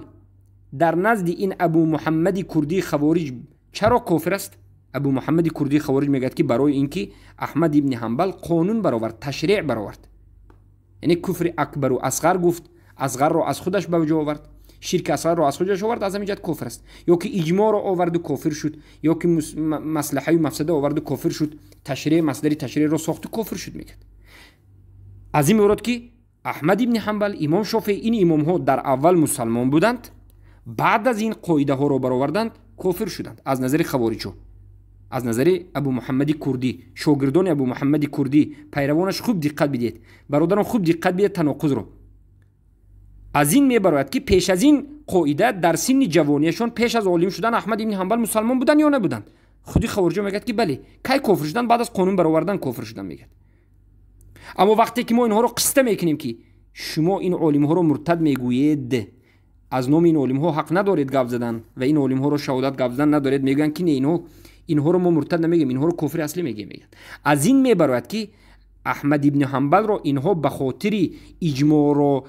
در نزد این ابو محمد کردی خوارج چرا کافر است؟ ابو محمد کردی خوارج میگوید که برای اینکه احمد ابن حنبل قانون برآورد، تشریع برآورد، یعنی کفر اکبر و اصغر گفت، اصغر رو از خودش به وجود آورد، شرک اصغر رو از خودش آورد، از همین جهت کفر است. یا که اجماع رو آورد و کافر شد، یا که مصلحه و مفسده آورد و کافر شد، تشریع مصدر تشریع رو ساخت و کافر شد. میگه از این مراد که احمد ابن حنبل، امام شافعی، این امام ها در اول مسلمان بودند، بعد از این قاعده ها رو برآوردند کافر شدند از نظر خوارج ها. Аз назари Абу Муҳаммади Курдӣ, шогирдони Абу Муҳаммади Курдӣ, пайравонаш, хуб диққат бидиҳед, бародарон, хуб диққат бидиҳед таноқузро. Аз ин мебарояд, ки пеш аз ин қоида, дар синни ҷавонияшон, пеш аз олим шудан, Аҳмад ибни Ҳанбал мусалмон буданд ё набуданд? Худи хавориҷо мегӯяд, ки бале. Кай кофир шуданд? Баъд аз қонун баровардан кофир шуданд, мегӯяд. Аммо вақте ки мо инҳоро қисса мекунем, ки шумо ин олимҳоро муртад мегӯед, аз номи ин олимҳо ҳақ надоред гап задан ва ин олимҳоро шаҳодат гап задан надоред, мегӯянд, ки не, инҳоро мо муртад намегӯем, инҳоро кофири аслӣ мегӯем, мегӯянд. Аз ин мебарояд, ки Аҳмад ибни Ҳанбалро инҳо ба хотири иҷмоъро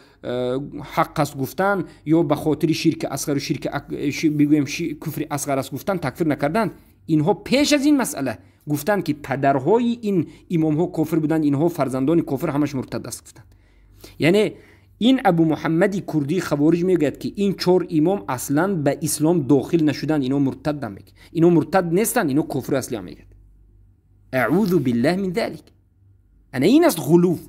ҳақ аст гуфтан ё ба хотири ширки асғару ширки, бигӯем, куфри асғар аст гуфтан такфир накарданд. Инҳо пеш аз ин масъала гуфтанд, ки падарҳои ин имомҳо кофир буданд, инҳо фарзандони кофир, ҳамаш муртад аст гуфтанд. Яъне ин Абу Муҳаммади Курдии хавориҷ мегӯяд, ки ин чор имом аслан ба ислом дохил нашуданд, ино муртаддан, мегӯяд. Ино муртад нестанд, ино кофири аслиам, мегӯяд. Аъузу биллаҳ мин залик. Ана ин аст ғулув,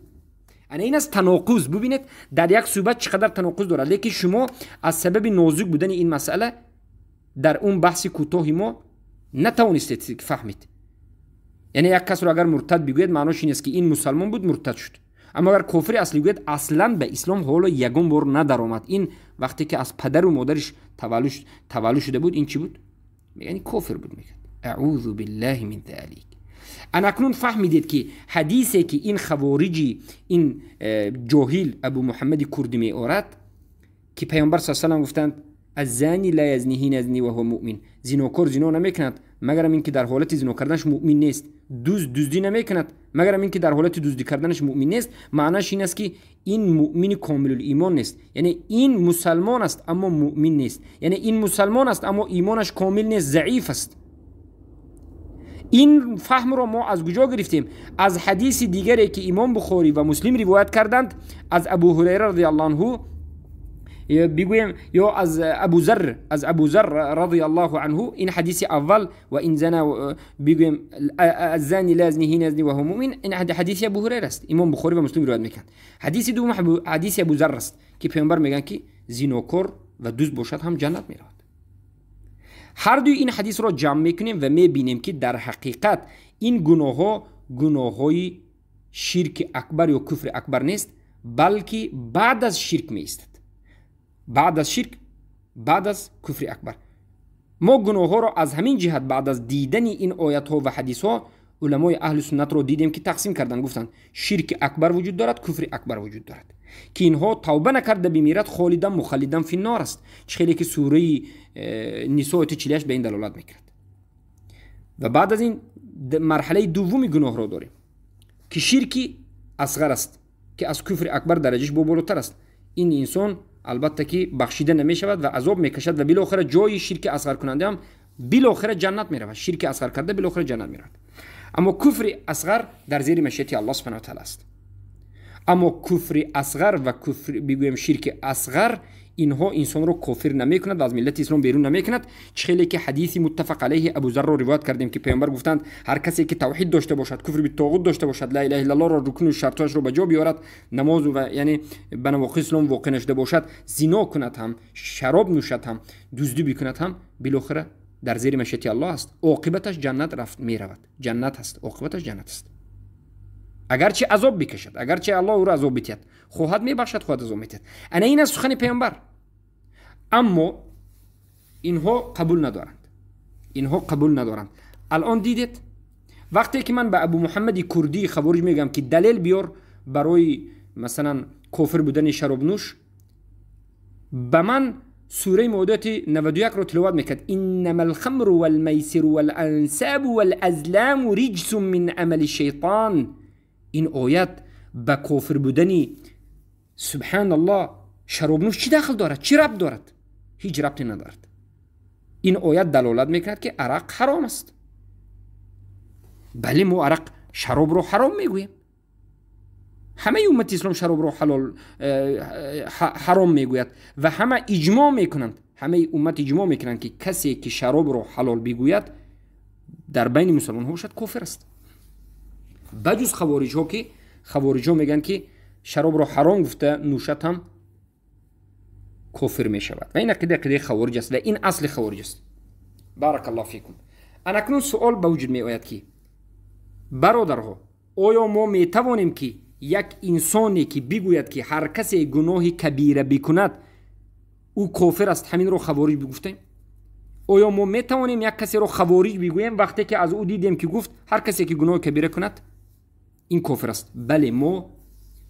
ана ин аст таноқуз. Бубинед, дар як суҳбат чӣ қадар таноқуз дорад. Лекин шумо аз сабаби нозук будани ин масъала дар он баҳси кӯтоҳи мо натавонистед фаҳмид. Яъне як касро агар муртад бигӯяд, маънош ин аст, ки ин мусалмон буд, муртад шуд. Аммо агар кофири аслӣ гӯяд, аслан ба ислом ҳоло ягон бор надаромад. Ин вақте ки аз падару модариш таваллуд шуда буд, ин чӣ буд? Мегӯяд, кофир буд, мегӯяд. Аъузу биллаҳи мин залик. Анакнун фаҳмидед, ки ҳадисе, ки ин хавориҷи, ин ҷоҳил Абу Муҳаммади Курдӣ меорад, ки Паёмбар са салам гуфтанд: الزاني لا يزني حين يزني وهو مؤمن, зинокор зино намекунад, магарам ин ки дар ҳолати зино карданаш муъмин нест, дузд дуздӣ намекунад, магарам ин ки дар ҳолати дуздӣ карданаш муъмин нест. Маънаш ин аст, ки ин муъмини комилулимон нест. Яъне ин мусалмон аст, аммо муъмин нест. Яъне ин мусалмон аст, аммо имонаш комил нест, заиф аст. Ин фаҳмро мо аз куҷо гирифтем? Аз ҳадиси дигаре, ки Имом Бухорӣ ва Муслим ривоят карданд аз Абу Ҳурайра радиаллоҳу анҳу, бигӯем, ё аз Абузар, аз Абузар радиаллоҳу анҳу. Ин ҳадиси аввал, ва ин зана, бигӯем, الزاني لا يزني حين يزني وهو مؤمن, ин ҳадиси Абу Ҳурайра аст, Имом Бухорӣ ва Муслим ривоят мекунанд. Ҳадиси дуввум ҳадиси Абузар аст, ки Паёмбар мегӯянд, ки зинокор ва дузд бошад ҳам, ҷаннат меравад. Ҳар дуи ин ҳадисро ҷамъ мекунем ва мебинем, ки дар ҳақиқат ин гуноҳҳо гуноҳҳои ширки акбар ё куфри акбар нест, балки баъд аз ширк меистад, баъд аз ширк, баъд аз куфри акбар. Мо гуноҳҳоро аз ҳамин ҷиҳат, баъд аз дидани ин оятҳо ва ҳадисҳо, уламои аҳли суннатро дидем, ки тақсим карданд, гуфтанд, ширки акбар вуҷуд дорад, куфри акбар вуҷуд дорад, ки инҳо тавба накарда бимирад, خالدا مخلدا في النار аст, чӣ хеле ки сураи Нисо ояти 48 ба ин далолат мекунад. Ва баъд аз ин марҳалаи дуввуми гуноҳро дорем, ки ширки асғар аст, ки аз куфри акбар дараҷаш бо болотар аст. Ин инсон албатта ки бахшида намешавад ва азоб мекашад ва билохира ҷои ширки асғаркунанда ҳам билохира ҷаннат меравад. Ширки асғар карда, билохира ҷаннат меравад. Аммо куфри асғар дар зери машиати Аллоҳ субҳана таала аст. Аммо куфри асғар ва куфр, бигӯем, ширки асғар, инҳо инсонро кофир намекунад ва аз миллати ислом берун намекунад. Чӣ хеле ки ҳадиси муттафақ алайҳи Абузарро ривоят кардем, ки Паёмбар гуфтанд, ҳар касе ки тавҳид дошта бошад, куфри битоғут дошта бошад, ла илаҳа иллаллоҳро, рукну шартҳояшро ба ҷо биёрад, намозу ва яъне ба навоқизи ислом воқеъ нашуда бошад, зино кунад ҳам, шароб нӯшад ҳам, дуздӣ бикунад ҳам, билохира дар зери машиати Аллоҳ аст, оқибаташ ҷаннат рафт меравад, ҷаннат аст, оқибаташ ҷаннат аст. Агарчи азоб бикашад, агарчи Аллоҳ ӯро азоб битиҳад, хоҳад мебахшад, хоҳад азоб метиҳад. Ана ин аст сухани Паёмбар. Аммо инҳо қабул надоранд, инҳо қабул надоранд. Алон дидед, вақте ки ман ба Абу Муҳаммади Курдии хавориҷ мегӯям, ки далел биёр барои, масалан, кофир будани шаробнӯш, ба ман сураи Моидаи 91-ро тиловат мекард: إنما الخمر والميسر والأنصاب والأزلام رجس من عمل الشيطان. Ин оят ба кофир будани, субҳаналлоҳ, шаробнӯш чӣ дахл дорад, чӣ рабт дорад? Ҳеҷ рабте надорад. Ин оят далолат мекунад, ки арақ ҳаром аст. Бале, мо арақ, шаробро ҳаром мегӯем. Ҳамаи уммати ислом шаробро ҳалол, ҳаром мегӯяд ва ҳама иҷмоъ мекунанд, ҳамаи уммат иҷмоъ мекунанд, ки касе ки шаробро ҳалол бигӯяд, дар байни мусалмонҳо бошад, кофир аст, ба ҷуз хавориҷҳо, ки хавориҷҳо мегӯянд, ки шаробро ҳаром гуфта нӯшад ҳам, кофир мешавад. Ва ин ақида ақидаи хавориҷ аст ва ин асли хавориҷ аст. بارك الله فيكم. Анакнун суол ба вуҷуд меояд, ки бародарҳо, оё мо метавонем, ки як инсоне ки бигӯяд, ки ҳар касе гуноҳи кабира бикунад, ӯ кофир аст, ҳаминро хавориҷ бигуфтем? Оё мо метавонем як касеро хавориҷ бигӯем, вақте ки аз ӯ дидем, ки гуфт, ҳар касе ки гуноҳи кабира кунад, ин кофир аст? Бале, мо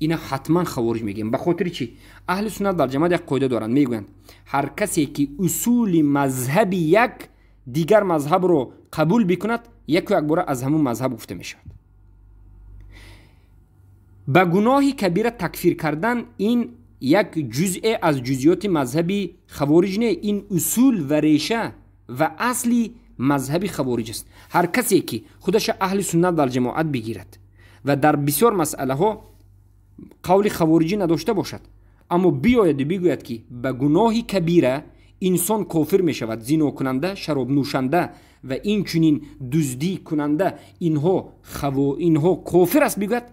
ина ҳатман хавориҷ мегӯем. Ба хотири чӣ? Аҳли суннат вал ҷамоат як қоида доранд, мегӯянд, ҳар касе ки усули мазҳаби як дигар мазҳабро қабул бикунад, яку якбора аз ҳамун мазҳаб гуфта мешавад. Ба гуноҳи кабира такфир кардан ин як ҷузъе аз ҷузъиёти мазҳаби хавориҷ не, ин усул ва реша ва асли мазҳаби хавориҷ аст. Ҳар касе ки худаша аҳли суннат вал ҷамоат бигирад ва дар бисёр масъалаҳо қавли хавориҷӣ надошта бошад, аммо биёяду бигӯяд, ки ба гуноҳи кабира инсон кофир мешавад, зинокунанда, шаробнӯшанда ва инчунин дуздӣ кунанда, инҳо кофир аст бигӯяд,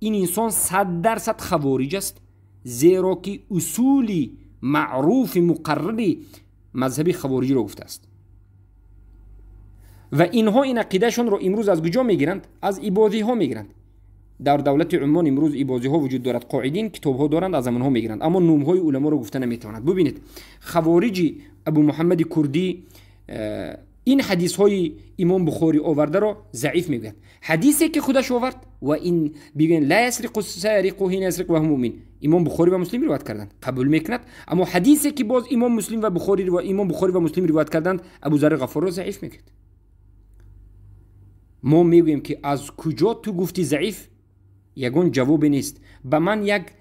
ин инсон 100% хавориҷ аст, зеро ки усули маъруфи муқаррари мазҳаби хавориҷиро гуфтааст. Ва инҳо ин ақидашонро имрӯз аз куҷо мегиранд? Аз ибодиҳо мегиранд. Дар давлати Уммон имрӯз ибозиҳо вуҷуд дорад, қоидин китобҳо доранд, аз амонҳо мегиранд, аммо номҳои уламоро гуфта наметавонад. Бубинед, хавориҷи Абу Муҳаммади Курдӣ ин ҳадисҳои имом Бухорӣ овардаро заиф мегӯяд. Ҳадисе ки худаш овард ва ин бигӯянд, ла ясриқу сариқу ҳина ясриқу ва мӯмин, имом Бухорӣ ва Муслим ривоят карданд, қабул мекунад. Аммо ҳадисе ки боз имом Муслим ва Бухорӣ ва имом Бухорӣ ва Муслим ривоят карданд, Абу Зарри Ғаффорро заиф мегӯяд. Мо мегӯем, ки аз куҷо ту гуфти заиф? Ягон ҷавобе нест. Ба ман як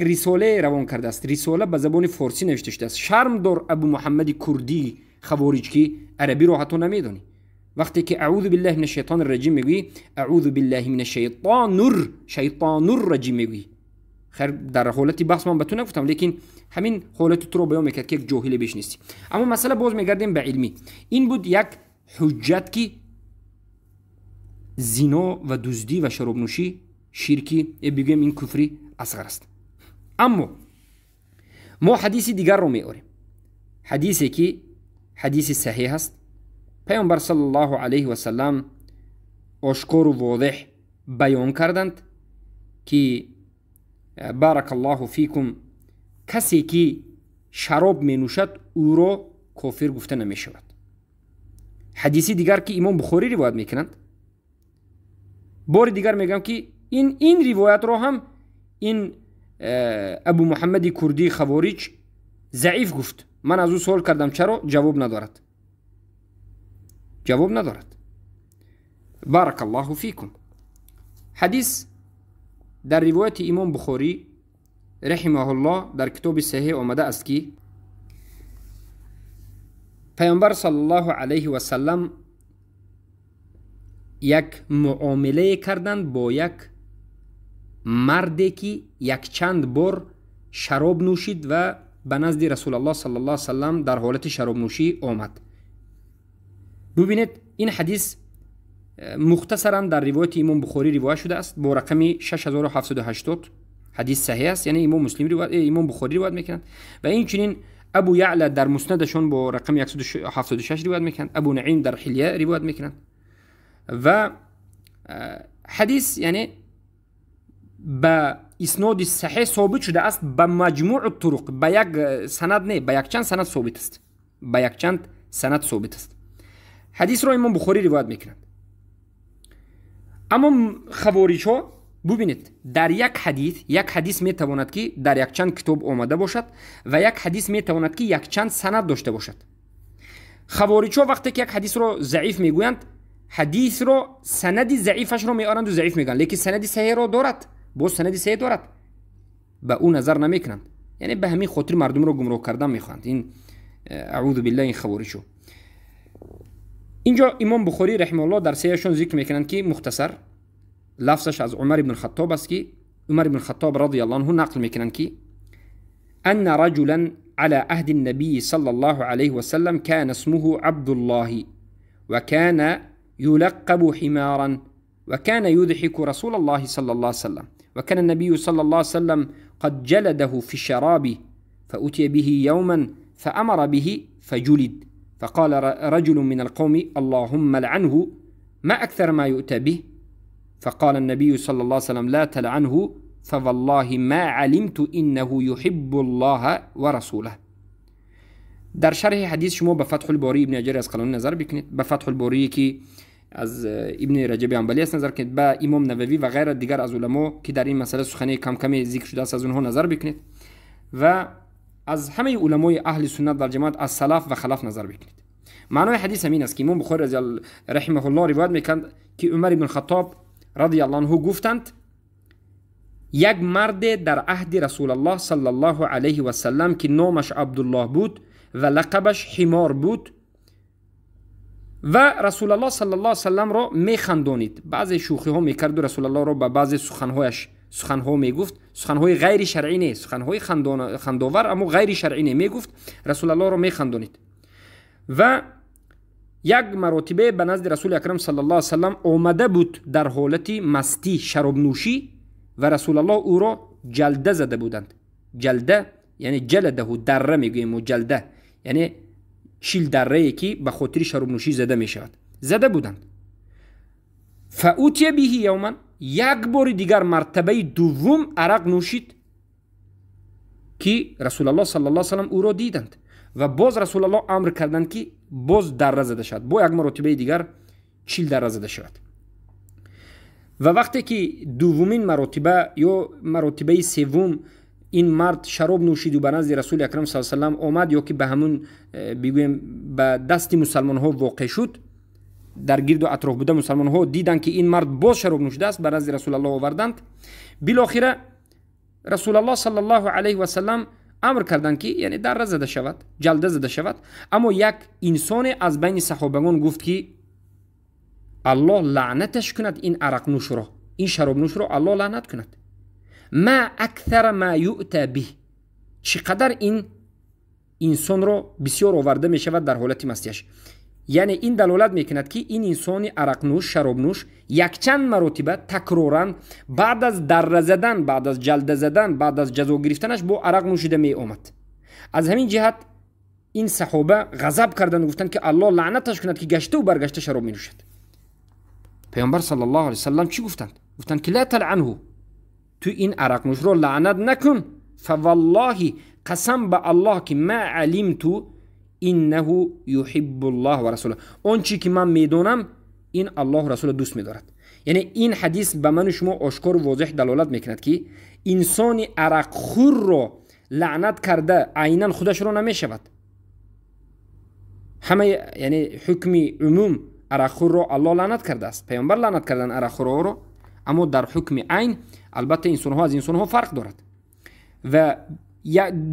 рисолае равон кардааст, рисола ба забони форсӣ навишта шудааст. Шарм дор, Абу Муҳаммади Курдӣ хавориҷ, ки арабиро ҳатто намедонӣ. Вақте ки аъузу биллаҳи мина шайтони раҷим мегӯӣ, аъузу биллаҳи мина шайтонур раҷим мегӯӣ. Хайр, дар ҳолати баҳс ман ба ту нагуфтам, лекин ҳамин ҳолати туро баён мекард, ки як ҷоҳиле беш нестӣ. Аммо масъала боз мегардем ба илмӣ. Ин буд як ҳуҷҷат, ки зино ва дуздӣ ва шаробнӯшӣ ширки, бигӯем, ин куфри асғар аст. Аммо мо ҳадиси дигарро меорем, ҳадисе ки ҳадиси саҳеҳ аст. Паёмбар саллаллоҳу алайҳи васаллам ошкору возеҳ баён карданд, ки баракаллоҳу фикум, касе ки шароб менӯшад, ӯро кофир гуфта намешавад. Ҳадиси дигар, ки имом Бухорӣ ривоят мекунанд, бори дигар мегӯям, ки ин ривоятро ҳам ин Абу Муҳаммади Курдии хавориҷ заиф гуфт. Ман аз ӯ суол кардам, чаро? Ҷавоб надорад, ҷавоб надорад. Баракаллоҳу фикум. Ҳадис дар ривояти имом Бухорӣ раҳимаҳуллоҳ дар китоби саҳеҳ омада аст, ки паёмбар саллаллоҳу алайҳи васаллам як муомилае карданд бо як марде, ки якчанд бор шароб нӯшид ва ба назди Расулаллоҳ саллаллоҳу алайҳи васаллам дар ҳолати шаробнӯшӣ омад. Бубинед, ин ҳадис мухтасаран дар ривояти имом Бухорӣ ривоят шудааст бо рақами 6780. Ҳадис саҳеҳ аст, яъне имом Муслим, имом Бухорӣ ривоят мекунанд ва инчунин Абу Яъла дар муснадашон бо рақами 176 ривоят мекунанд, Абу Наим дар Ҳилия ривоят мекунанд. Ва ҳадис, яъне, ба исноди саҳеҳ собит шудааст, ба маҷмӯъ туруқ, ба як санад не, ба якчанд санад собит аст, ба якчанд санад собит аст. Ҳадисро имом Бухорӣ ривоят мекунанд. Аммо хавориҷҳо, бубинед, дар як ҳадис, як ҳадис метавонад, ки дар якчанд китоб омада бошад ва як ҳадис метавонад, ки якчанд санад дошта бошад. Хавориҷҳо вақте ки як ҳадисро заиф мегӯянд, ҳадисро санади заифашро меоранду заиф мегӯянд, лекин санади саҳеҳро дорад, боз санади саҳеҳ дорад, ба ӯ назар намекунанд. Яъне ба ҳамин хотир мардумро гумроҳ кардан мехоҳанд ин, аъузу биллаҳ, ин хавориҷҳо. Инҷо имом Бухорӣ раҳимауллоҳ дар саҳеҳашон зикр мекунанд, ки мухтасар лафзаш аз Умар ибн Хаттоб аст, ки Умар ибн Хаттоб радиаллоҳу анҳу нақл мекунанд, ки أن رجلا على عهد النبي صلى الله عليه وسلم كان اسمه عبد الله وكان يلقب حمارا وكان يضحك رسول الله صلى الله عليه وسلم، وكان النبي صلى الله عليه وسلم قد جلده في الشراب، فأتي به يوما فأمر به فجلد، فقال رجل من القوم اللهم لعنه ما أكثر ما يؤتى به. فقال النبي صلى الله عليه وسلم لا تلعنه فوالله ما علمت إنه يحب الله ورسوله. در شرح حدیث شما به فتح الباری ابن حجر عسقلانی نظر بکنید، به فتح الباری که از ابن رجب حنبلی است نظر کنید، به امام نووی و غیر دیگر از علما که در این مسئله سخنی کم کمی ذکر شده است از اونها نظر بکنید و از همه علمای اهل سنت و جماعت از سلف و خلف نظر بکنید. معنای حدیث همین است که امام بخاری رضی الله رحمه الله روایت میکند که عمر بن خطاب رضی الله عنه گفتند یک مرد در عهد رسول الله صلی الله علیه و سلم که نامش عبدالله بود و لقبش حمار بود و رسول الله صلی الله علیه و سلم را میخندانید، بعضی شوخی ها میکرد و رسول الله را به بعضی سخنهایش سخنها میگفت، سخنهای غیر شرعی نه، سخنهای خنداور اما غیر شرعی نه میگفت، رسول الله را میخندانید. و یک مرتبه به نزد رسول اکرم صلی الله علیه و سلم آمده بود در حالت مستی شراب نوشی و رسول الله او را جلده زده بودند. جلده یعنی جلده دره میگوییم و جلده یعنی 40 دره که به خاطر شراب نوشی زده میشود، زده بودند. فأوتی به یوما، یک بار دیگر مرتبه دوم عرق نوشید که رسول الله صلی الله علیه و سلم او را دیدند و باز رسول الله امر کردند که باز دره زده شود، با یک مرتبه دیگر 40 دره زده شود. و وقتی که دومین مرتبه یا مرتبه سوم این مرد شراب نوشید و به نزد رسول اکرم صلی الله علیه و سلم آمد یا که به همون بگویم به دست مسلمان ها واقع شد، در گرد و اطراف بوده مسلمان ها دیدند که این مرد باز شراب نوشیده است، به نزد رسول الله آوردند. بالاخره رسول الله صلی الله علیه و سلم امر کردند که یعنی دره زده شود، جلده زده شود. اما یک انسان از بین صحابگان گفت که الله لعنتش کند این عرق نوش را، این شراب نوش را الله لعنت کند. ما اکثر ما یؤتی به، چقدر این انسان را بسیار آورده می شود در حالت مستیش. یعنی این دلالت میکند که این انسان عرق نوش شراب نوش یک چند مرتبه تکرارا بعد از دره زدن، بعد از جلده زدن، بعد از جزا گرفتنش با عرق نوشیده می آمد. از همین جهت این صحابه غضب کردند و گفتند که الله لعنتش کند که گشته و برگشته شراب می نوشد. پیامبر صلی الله علیه و سلم چی گفتند؟ گفتند که لا تلعنه، تو این عرق نوش رو لعنت نکن. فوالله قسم به الله که ما علمت انه یحب الله و رسوله، اون چی که من میدونم این الله و رسول دوست میدارد. یعنی این حدیث به من و شما آشکار و واضح دلالت میکند که انسان عرق خور رو لعنت کرده عینا خودش رو نمیشود. همه یعنی حکم عموم عرق خور رو الله لعنت کرده است، پیامبر لعنت کردن عرق خور رو، اما در حکم عین البته انسان ها از انسان ها فرق دارد. و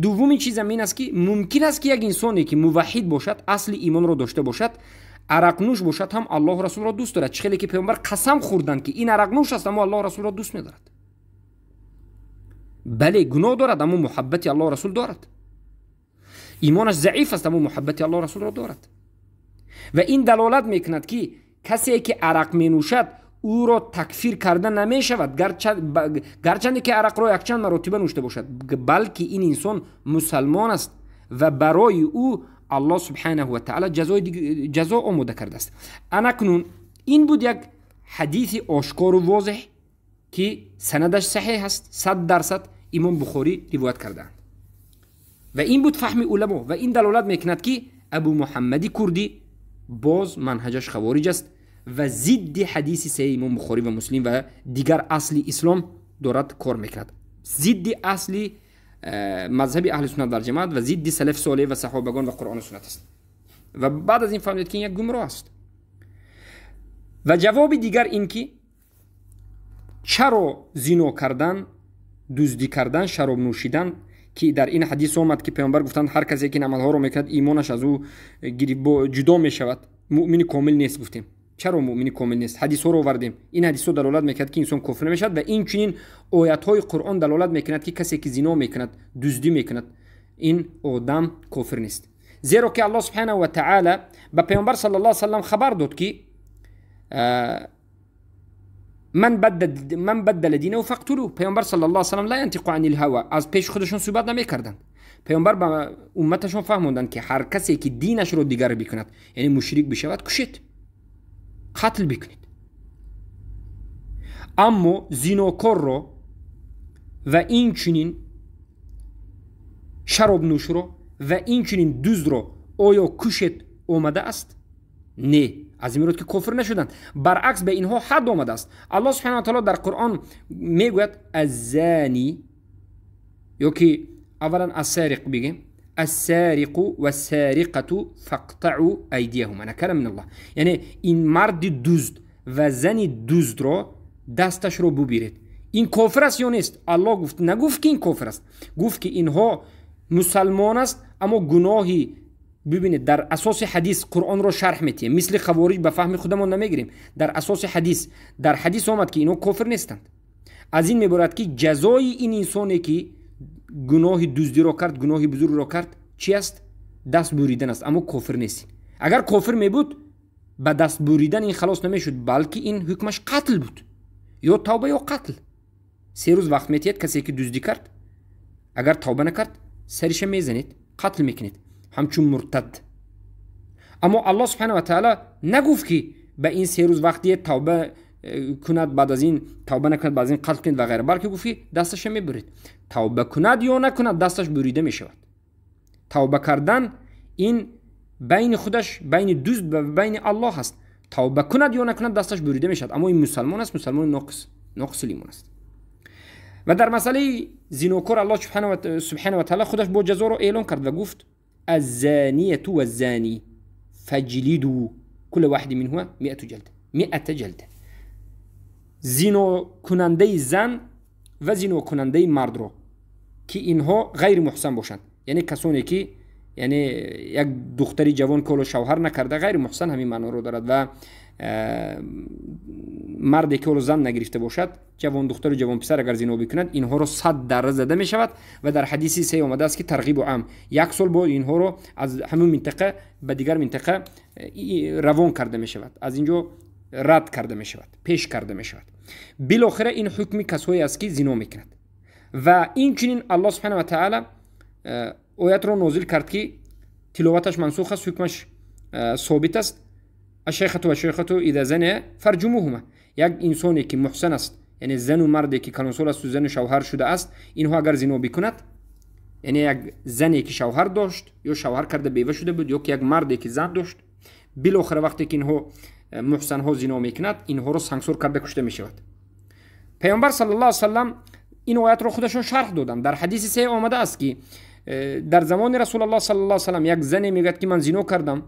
دومین چیز این است که ممکن است که یک انسانی که موحد باشد، اصل ایمان را داشته باشد، عرق نوش باشد، هم الله و رسول را دوست دارد. چه که پیامبر قسم خوردند که این عرق نوش است اما الله و رسول را دوست می‌دارد. بله گناه دارد اما محبت الله و رسول دارد. ایمانش ضعیف است اما محبت الله و رسول را دارد. و این دلالت میکند که کسی که عرق می نوشد او را تکفیر کرده نمی شود، گرچند که عرق را یکچند مرتبه نوشته باشد، بلکه این انسان مسلمان است و برای او الله سبحانه و تعالی جزا آماده کرده است. اکنون این بود یک حدیث آشکار و واضح که سندش صحیح است، 100% امام بخاری روایت کردند و این بود فهم علما. و این دلالت میکند که ابو محمد کردی باز منهجش خوارج است و ضد حدیث صحیح امام بخاری و مسلم و دیگر اصل اسلام دارد کار میکند، ضد اصل مذهب اهل سنت و جماعت و ضد سلف صالح و صحابگان و قرآن و سنت است. و بعد از این فهمید که این یک گمراه است. و جواب دیگر این که چرا زنا کردن، دزدی کردن، شراب نوشیدن که در این حدیث آمد که پیامبر گفتند هر کسی که این عملها رو میکند ایمانش از او جدا میشود، مؤمن کامل نیست. گفتیم چرا مؤمن کامل نیست؟ حدیث ها رو آوردیم. این حدیث ها دلالت میکند که انسان کفر نمیشود و این چنین آیت های قرآن دلالت میکند که کسی که زنا میکند، دزدی میکند، این آدم کافر نیست. زیرا که الله سبحانه و تعالی به پیامبر صلی الله علیه و سلم خبر داد که من بدل دینه فاقتلوه. پیامبر صلی الله علیه و سلم لا ینطق عن الهوى، از پیش خودشون صحبت نمیکردند. Паёмбар ба умматашон фаҳмонданд, ки ҳар касе ки динашро дигар бикунад, яъне мушрик бишавад, кушед, қатл бикунед. Аммо зинокорро ва инчунин шаробнӯшро ва инчунин дуздро оё кушед омада аст? Не, аз ин рӯ ки кофир нашуданд, баръакс ба инҳо ҳад омадааст. Аллоҳ субҳанаҳу ва таъоло дар Қуръон мегӯяд: аззани, ё ки аввалан ассариқ бигем, ассариқу вассариқату фақтаъу айдияҳума накала мин Аллоҳ, яъне ин марди дузд ва зани дуздро дасташро бубиред. Ин кофир аст ё нест? Аллоҳ гуфт, нагуфт ки ин кофир аст, гуфт ки инҳо мусалмон аст, аммо гуноҳи. Бибинед, дар асоси ҳадис Қуръонро шарҳ метиҳем, мисли хавориҷ ба фаҳми худамон намегирем. Дар асоси ҳадис, дар ҳадис омад ки инҳо кофир нестанд. Аз ин меборад ки ҷазои ин инсоне ки гуноҳи дуздиро кард, гуноҳи бузургро кард, чи аст? Даст буридан аст, аммо кофир нест. Агар кофир мебуд, ба даст буридан ин халос намешуд, балки ин ҳукмаш қатл буд, ё тавба ё қатл. 3 рӯз вақт метиҳед касе ки дуздӣ кард, агар тавба накард, сариша мезанед, қатл мекунед, ҳамчун муртад. Аммо Аллоҳ субҳанаҳу ва таъоло нагуфт ки ба ин 3 рӯз вақт диҳед, тавба кунад, баъд аз ин тавба накунад, баъд аз ин қатл кунед ва ғайра, балки гуфт ки дасташа мебуред. Тавба кунад ё накунад, дасташ бурида мешавад. Тавба кардан ин байни худаш, байни дузд ва байни Аллоҳ аст. Тавба кунад ё накунад, дасташ бурида мешавад. Аммо ин мусалмон аст, мусалмони ноқис, ноқиси имон аст. Ва дар масъалаи зинокор Аллоҳ субҳанаҳу ва таъоло худаш бо ҷазоро эълон кард ва гуфт: الزانية والزاني فاجلدوا كل واحد منهما 100 جلدة، 100 جلدة. زینو کننده زن و زینو کننده مرد رو که اینها غیر محسن باشند، یعنی کسانی که یعنی یک دختری جوان که شوهر نکرده، غیر محسن همین معنا رو دارد، و مردی که زن نگرفته باشد، جوان دختر و جوان پسر اگر زنا بکند، اینها رو 100 دره زده می شود. و در حدیث 3 آمده است که ترغیب و عام 1 سال با اینها رو از همون منطقه به دیگر منطقه روان کرده می شود، از اینجا رد کرده می شود، پیش کرده می شود. بالاخره این حکمی کسایی است که زنا میکند. و این چنین الله سبحانه و تعالی آیت رو نازل کرد که تلاوتش منسوخ است، حکمش ثابت است. الشیخة و الشیخة اذا زنیا فرجموهما. یک انسانی که محسن است، یعنی زن و مردی که کلانسال است و زن و شوهر شده است، اینها اگر زنا بکند، یعنی یک زنی که شوهر داشت یا شوهر کرده بیوه شده بود، یا که یک مردی که زن داشت، بالاخره وقتی که اینها محسن ها زنا میکند، اینها رو سنگسار کرده کشته میشود. پیامبر صلی الله علیه و سلم این آیت رو خودشون شرح دادن. در حدیث 3 آمده است که در زمان رسول الله صلی الله علیه و سلم یک زنی میگه که من زنا کردم،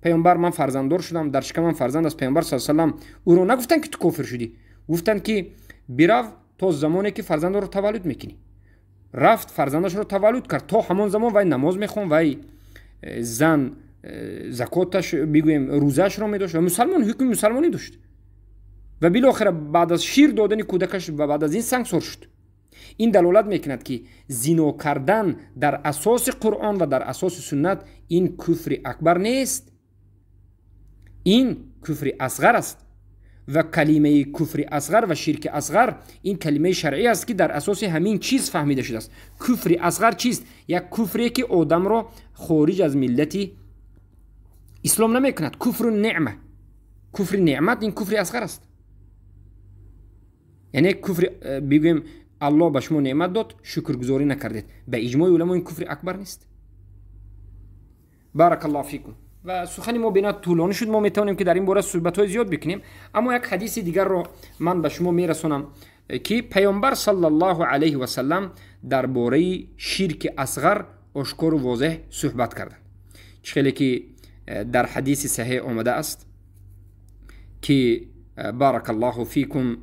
پیامبر من فرزنددار شدم، در شکمم فرزند است. پیامبر صلی الله علیه و سلم او رو نگفتن که تو کافر شدی، گفتن که برو تا زمانی که فرزند رو تولد میکنی. رفت فرزندش رو تولد کرد، تا همان زمان وای نماز میخوند، وای زن زکاتش بگوییم روزش رو میداشت و مسلمان حکم مسلمانی داشت. و بالاخره بعد از شیر دادن کودکش و بعد از این سنگسار شد. این دلالت میکند که زنا کردن در اساس قرآن و در اساس سنت این کفر اکبر نیست، این کفر اصغر است. و کلمه کفر اصغر و شرک اصغر این کلمه شرعی است که در اساس همین چیز فهمیده شده است. کفر اصغر چیست؟ یک کفری که آدم را خارج از ملت اسلام نمیکند، کفر نعمه، کفر نعمت، این کفر اصغر است. یعنی کفر بگویم الله به شما نعمت داد، شکرگزاری نکردید، به اجماع علما این کفر اکبر نیست. بارک الله فیکم. و سخن ما بنا طولانی شد، ما میتونیم که در این باره صحبت های زیاد بکنیم، اما یک حدیث دیگر رو من به شما میرسونم که پیامبر صلی الله علیه و سلم درباره شرک اصغر آشکار و واضح صحبت کردند. خیلی که در حدیث صحیح آمده است که بارک الله فیکم،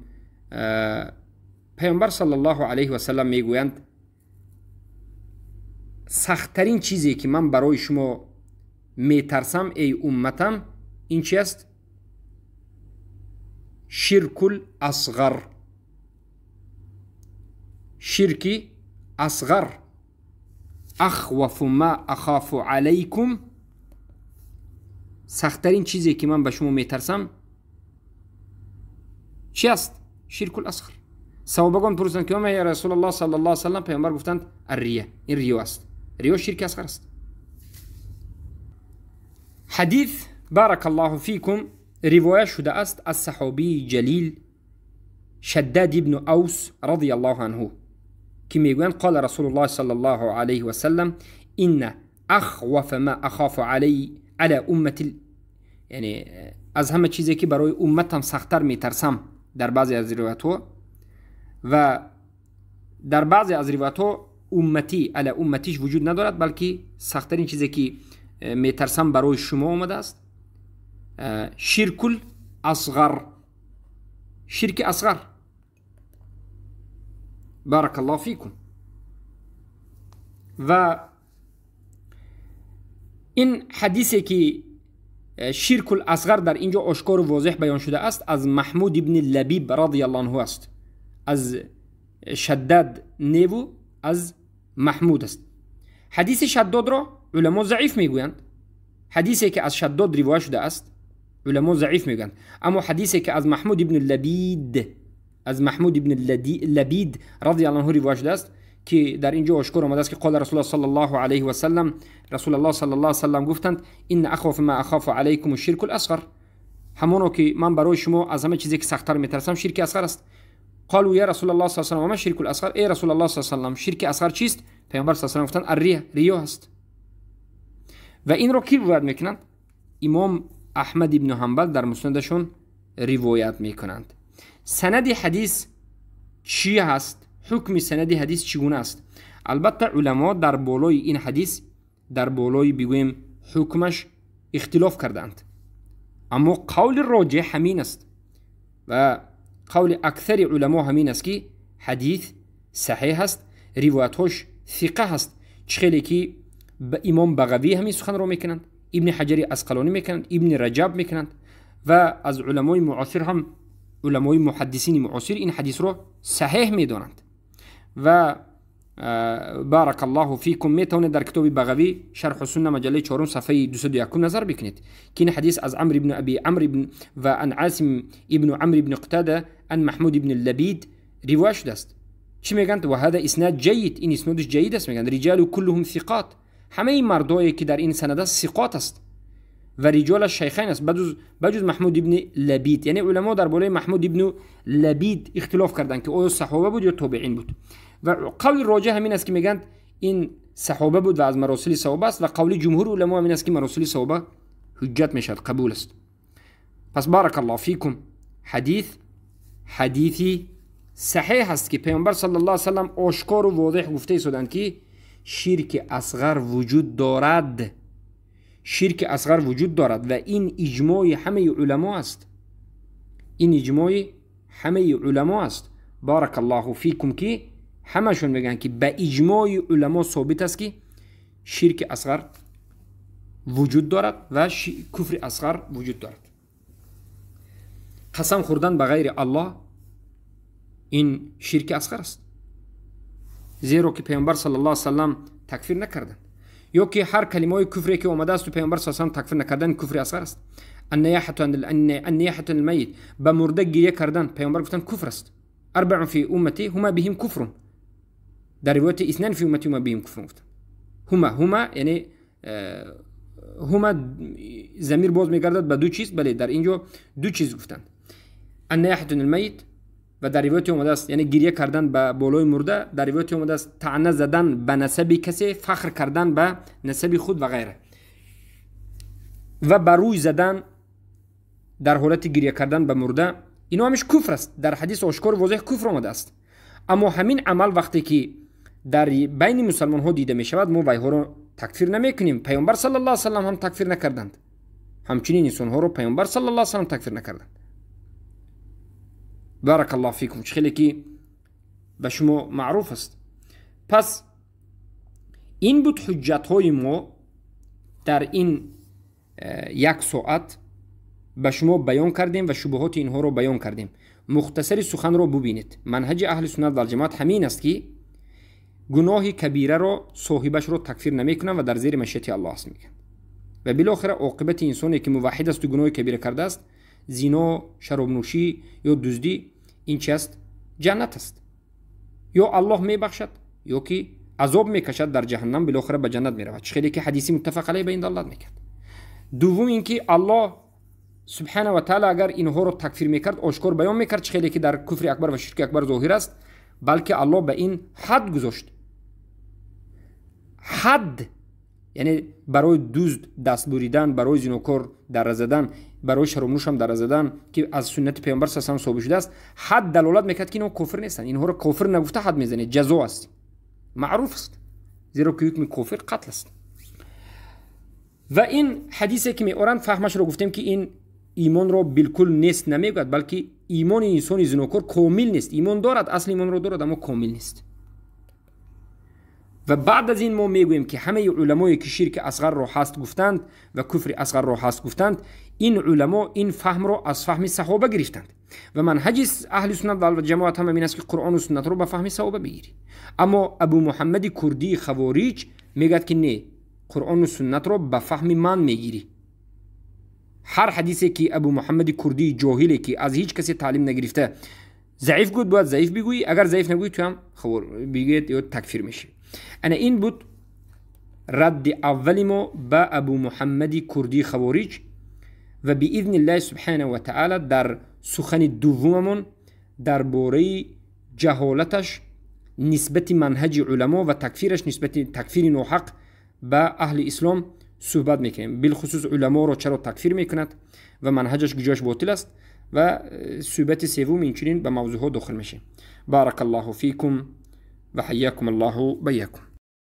پیامبر صلی الله علیه و سلم میگویند سختترین چیزی که من برای شما میترسم ای امتم این چی است؟ شرک الاصغر، شرک اصغر. اخوف ما اخاف علیکم، سختترین چیزی که من به شما میترسم چی است؟ شرک الاصغر. صحابگان پرسیدند که یا رسول الله صلی الله علیه و سلم، پیامبر گفتند الریه، این ریو است. риё ширки асғар аст. Ҳадис, барак Аллоҳу фикум, ривоя шудааст аз саҳобии ҷалил Шаддад ибн Авс радия Аллоҳу анҳу, ки мегӯянд: қола Расулуллоҳ саллаллоҳу алайҳи васаллам, инна ахвафа ма ахофу ала уммати, яъне аз ҳама чизе ки барои умматам сахттар метарсам дар баъзе аз ривоятҳо ва дар баъзе аз ривоятҳо умматӣ ала умматиш вуҷуд надорад, балки сахттарин чизе ки метарсам барои шумо омадааст ширкул асғар, ширки асғар. Барак Аллоҳу фикум. Ва ин ҳадисе ки ширкул асғар дар инҷо ошкору возеҳ баён шудааст аз Маҳмуд ибни Лабиб радияллоҳу анҳу аст, аз Шаддад неву аз Маҳмуд аст. Ҳадиси Шаддодро уламо заиф мегӯянд. Ҳадисе ки аз Шаддод ривоя шудааст уламо заиф мегӯянд, аммо ҳадисе ки аз Маҳмуд ибни Лабид, аз Маҳмуд ибни Лабид радияллоҳу анҳу ривоя шудааст ки дар инҷо ошкор омадааст ки қола Расулуллоҳ саллаллоҳу алайҳи васаллам, Расулуллоҳ саллаллоҳу алайҳи васаллам гуфтанд: инна ахвафа ма ахофу алайкум ширкул асғар, ҳамоно ки ман барои шумо аз ҳама чизе ки сахттар метарсам ширки асғар аст. Қолу я Расулуллоҳ саллаллоҳу алайҳи васаллам, ма ширкул асғар? Эй Расулуллоҳ саллаллоҳу алайҳи васаллам, ширки асғар чист? Паёмбар саллаллоҳу алайҳи васаллам гуфтанд: аррия, риё аст. Ва инро ки ривоят мекунанд? Имом Аҳмад ибну Ҳанбал дар муснадашон ривоят мекунанд. Санади ҳадис чӣ ҳаст? Ҳукми санади ҳадис чӣ гуна аст? Албатта уламо дар болои ин ҳадис, дар болои бигӯем ҳукмаш ихтилоф кардаанд, аммо қавли роҷеҳ ҳамин аст ва қавли аксари уламо ҳамин аст ки ҳадис саҳеҳ аст, ривоятҳош сиқа ҳаст. Чӣ хеле ки имом Бағавӣ ҳамин суханро мекунанд, ибни Ҳаҷари Асқалонӣ мекунанд, ибни Раҷаб мекунанд ва аз уламои муосир ҳам уламои муҳаддисини муосир ин ҳадисро саҳеҳ медонанд. Ва барак Аллоҳу фикум, метавонед дар китоби Бағавӣ шарҳу сунна маҷаллаи 4 сафҳаи 201 назар бикунед ки ин ҳадис аз Амр ибн Аби Амр ва ан Асим ибну Амр ибн Қутада ан Маҳмуд ибн Лабид ривоя шудааст. Чӣ мегӯянд? Ва ҳада иснад ҷайид, ин иснодиш ҷайид аст. Мегӯянд риҷалу куллуҳум сиқот, ҳамаи мардое ки дар ин санад аст сиқот аст ва риҷолаш шайхайн аст баҷуз Маҳмуд ибни Лабид. Яъне уламо дар болои Маҳмуд ибну Лабид ихтилоф карданд ки оё саҳоба буд ё тобеин буд. Ва қавли роҷеҳ ҳамин аст ки мегӯянд ин саҳоба буд ва аз маросили саҳоба аст, ва қавли ҷумҳури уламо ҳамин аст ки маросили саҳоба ҳуҷҷат мешавад, қабул аст. Пас барак Аллоҳу фикум, ҳадис ҳадиси саҳеҳ аст ки Паёмбар саллаллоҳу алайҳи васаллам ошкору возеҳ гуфта истоданд ки ширки асғар вуҷуд дорад, ширки асғар вуҷуд дорад ва ин иҷмои ҳамаи уламо аст, ин иҷмои ҳамаи уламо аст. Барак Аллоҳу фикум ки ҳамашон мегӯянд ки ба иҷмои уламо собит аст ки ширки асғар вуҷуд дорад ва куфри асғар вуҷуд дорад. Қасам хӯрдан ба ғайри Аллоҳ ин ширки асғар аст, зеро ки Паёмбар саллаллоҳу алайҳи васаллам такфир накарданд, ё ки ҳар калимаҳои куфре ки омадааст Паёмбар саллаллоҳу алайҳи васаллам такфир накардан куфри асғар аст. Аннияҳату алмайит, ба мурда гиря кардан Паёмбар гуфтанд куфр аст. Арбаун фи уммати ҳума биҳим куфрун, дар ривояти иснан фи уммати ҳума биҳим куфрун гуфтанд. Ҳума, ҳума яъне ҳума замир боз мегардад ба ду чиз, бале дар инҷо ду чиз гуфтанд. Аннияҳату алмайит ва дар ривояте омадааст яъне гиря кардан ба болои мурда, дар ривояте омадааст таъна задан ба насаби касе, фахр кардан ба насаби худ ва ғайра, ва ба рӯй задан дар ҳолати гиря кардан ба мурда, ино ҳамиш куфр аст. Дар ҳадис ошкор возеҳ куфр омадааст. Аммо ҳамин амал вақте ки дар байни мусалмонҳо дида мешавад, мо вайҳоро такфир намекунем. Паёмбар саллаллоҳу алайҳи васаллам ҳам такфир накарданд, ҳамчунин инсонҳоро Паёмбар саллаллоҳу алайҳи васаллам такфир накарданд. Барак Аллоҳ фикум, чӣ хеле ки ба шумо маъруф аст. Пас ин буд ҳуҷҷатҳои мо дар ин як соат ба шумо баён кардем ва шубҳоти инҳоро баён кардем. Мухтасари суханро бубинед. Манҳаҷи аҳли суннат валҷамоат ҳамин аст ки гуноҳи кабираро соҳибашро такфир намекунанд ва дар зери машиати Аллоҳ аст мегӯянд. Ва билохира оқибати инсоне ки муваҳҳид асту гуноҳи кабира кардааст, зино, шаробнӯшӣ ё дуздӣ, ин чи аст? Ҷаннат аст. Ё Аллоҳ мебахшад, ё ки азоб мекашад дар ҷаҳаннам, билохира ба ҷаннат меравад. Хеле ки ҳадиси муттафақ алайҳ ба ин далолат мекард. Дуввум ин ки Аллоҳ субҳана ва таала агар инҳоро такфир мекард, ошкор баён мекард, чӣ хеле ки дар куфри акбар ва ширки акбар зоҳир аст, балки Аллоҳ ба ин ҳад гузошт. Ҳад яъне барои дузд даст буридан, барои зинокор дара задан, барои шаробнӯшам дара задан, ки аз суннати паёмбар саллаллоҳу алайҳи васаллам собит шудааст, ҳад далолат мекард, ки инҳо кофир нестанд. Инҳоро кофир нагуфта ҳад мезанед, ҷазо аст, маъруф аст, зеро ки ҳукми кофир қатл аст. Ва ин ҳадисе ки меоранд, фаҳмашро гуфтем, ки ин имонро билкул нест намегӯяд, балки имони инсони зинокор комил нест. Имон дорад, асли имонро дорад, аммо комил нест. Ва баъд аз ин мо мегӯем, ки ҳамаи уламое ки ширки асғарро ҳаст гуфтанд ва куфри асғарро ҳаст гуфтанд, ин уламо ин фаҳмро аз фаҳми саҳоба гирифтанд. Ва манҳаҷи аҳли суннат ва ҷамоат ҳам ин аст, ки Қуръону суннатро ба фаҳми саҳоба бигирӣ. Аммо Абу Муҳаммади Курдии хавориҷ мегӯяд, ки не, Қуръону суннатро ба фаҳми ман мегирӣ. Ҳар ҳадисе ки Абу Муҳаммади Курдии ҷоҳиле, ки аз ҳеҷ касе таълим нагирифта, заиф гуфт, бояд заиф бигӯӣ. Агар заиф нагӯӣ, ту ҳам бигӯед ё такфир мешавӣ. Ана ин буд радди аввали мо ба Абу Муҳаммади Курдии хавориҷ. Ва биизни Иллаҳи субҳанаҳу ва таала дар сухани дуввумамон дар бораи ҷаҳолаташ нисбати манҳаҷи уламо ва такфираш нисбати такфири ноҳақ ба аҳли ислом суҳбат мекунем, билхусус уламоро чаро такфир мекунад ва манҳаҷаш куҷояш ботил аст. Ва суҳбати севум инчунин ба мавзӯъҳо дохил мешавем. Барака Аллоҳу фикум ва ҳайякум Аллоҳу байякум.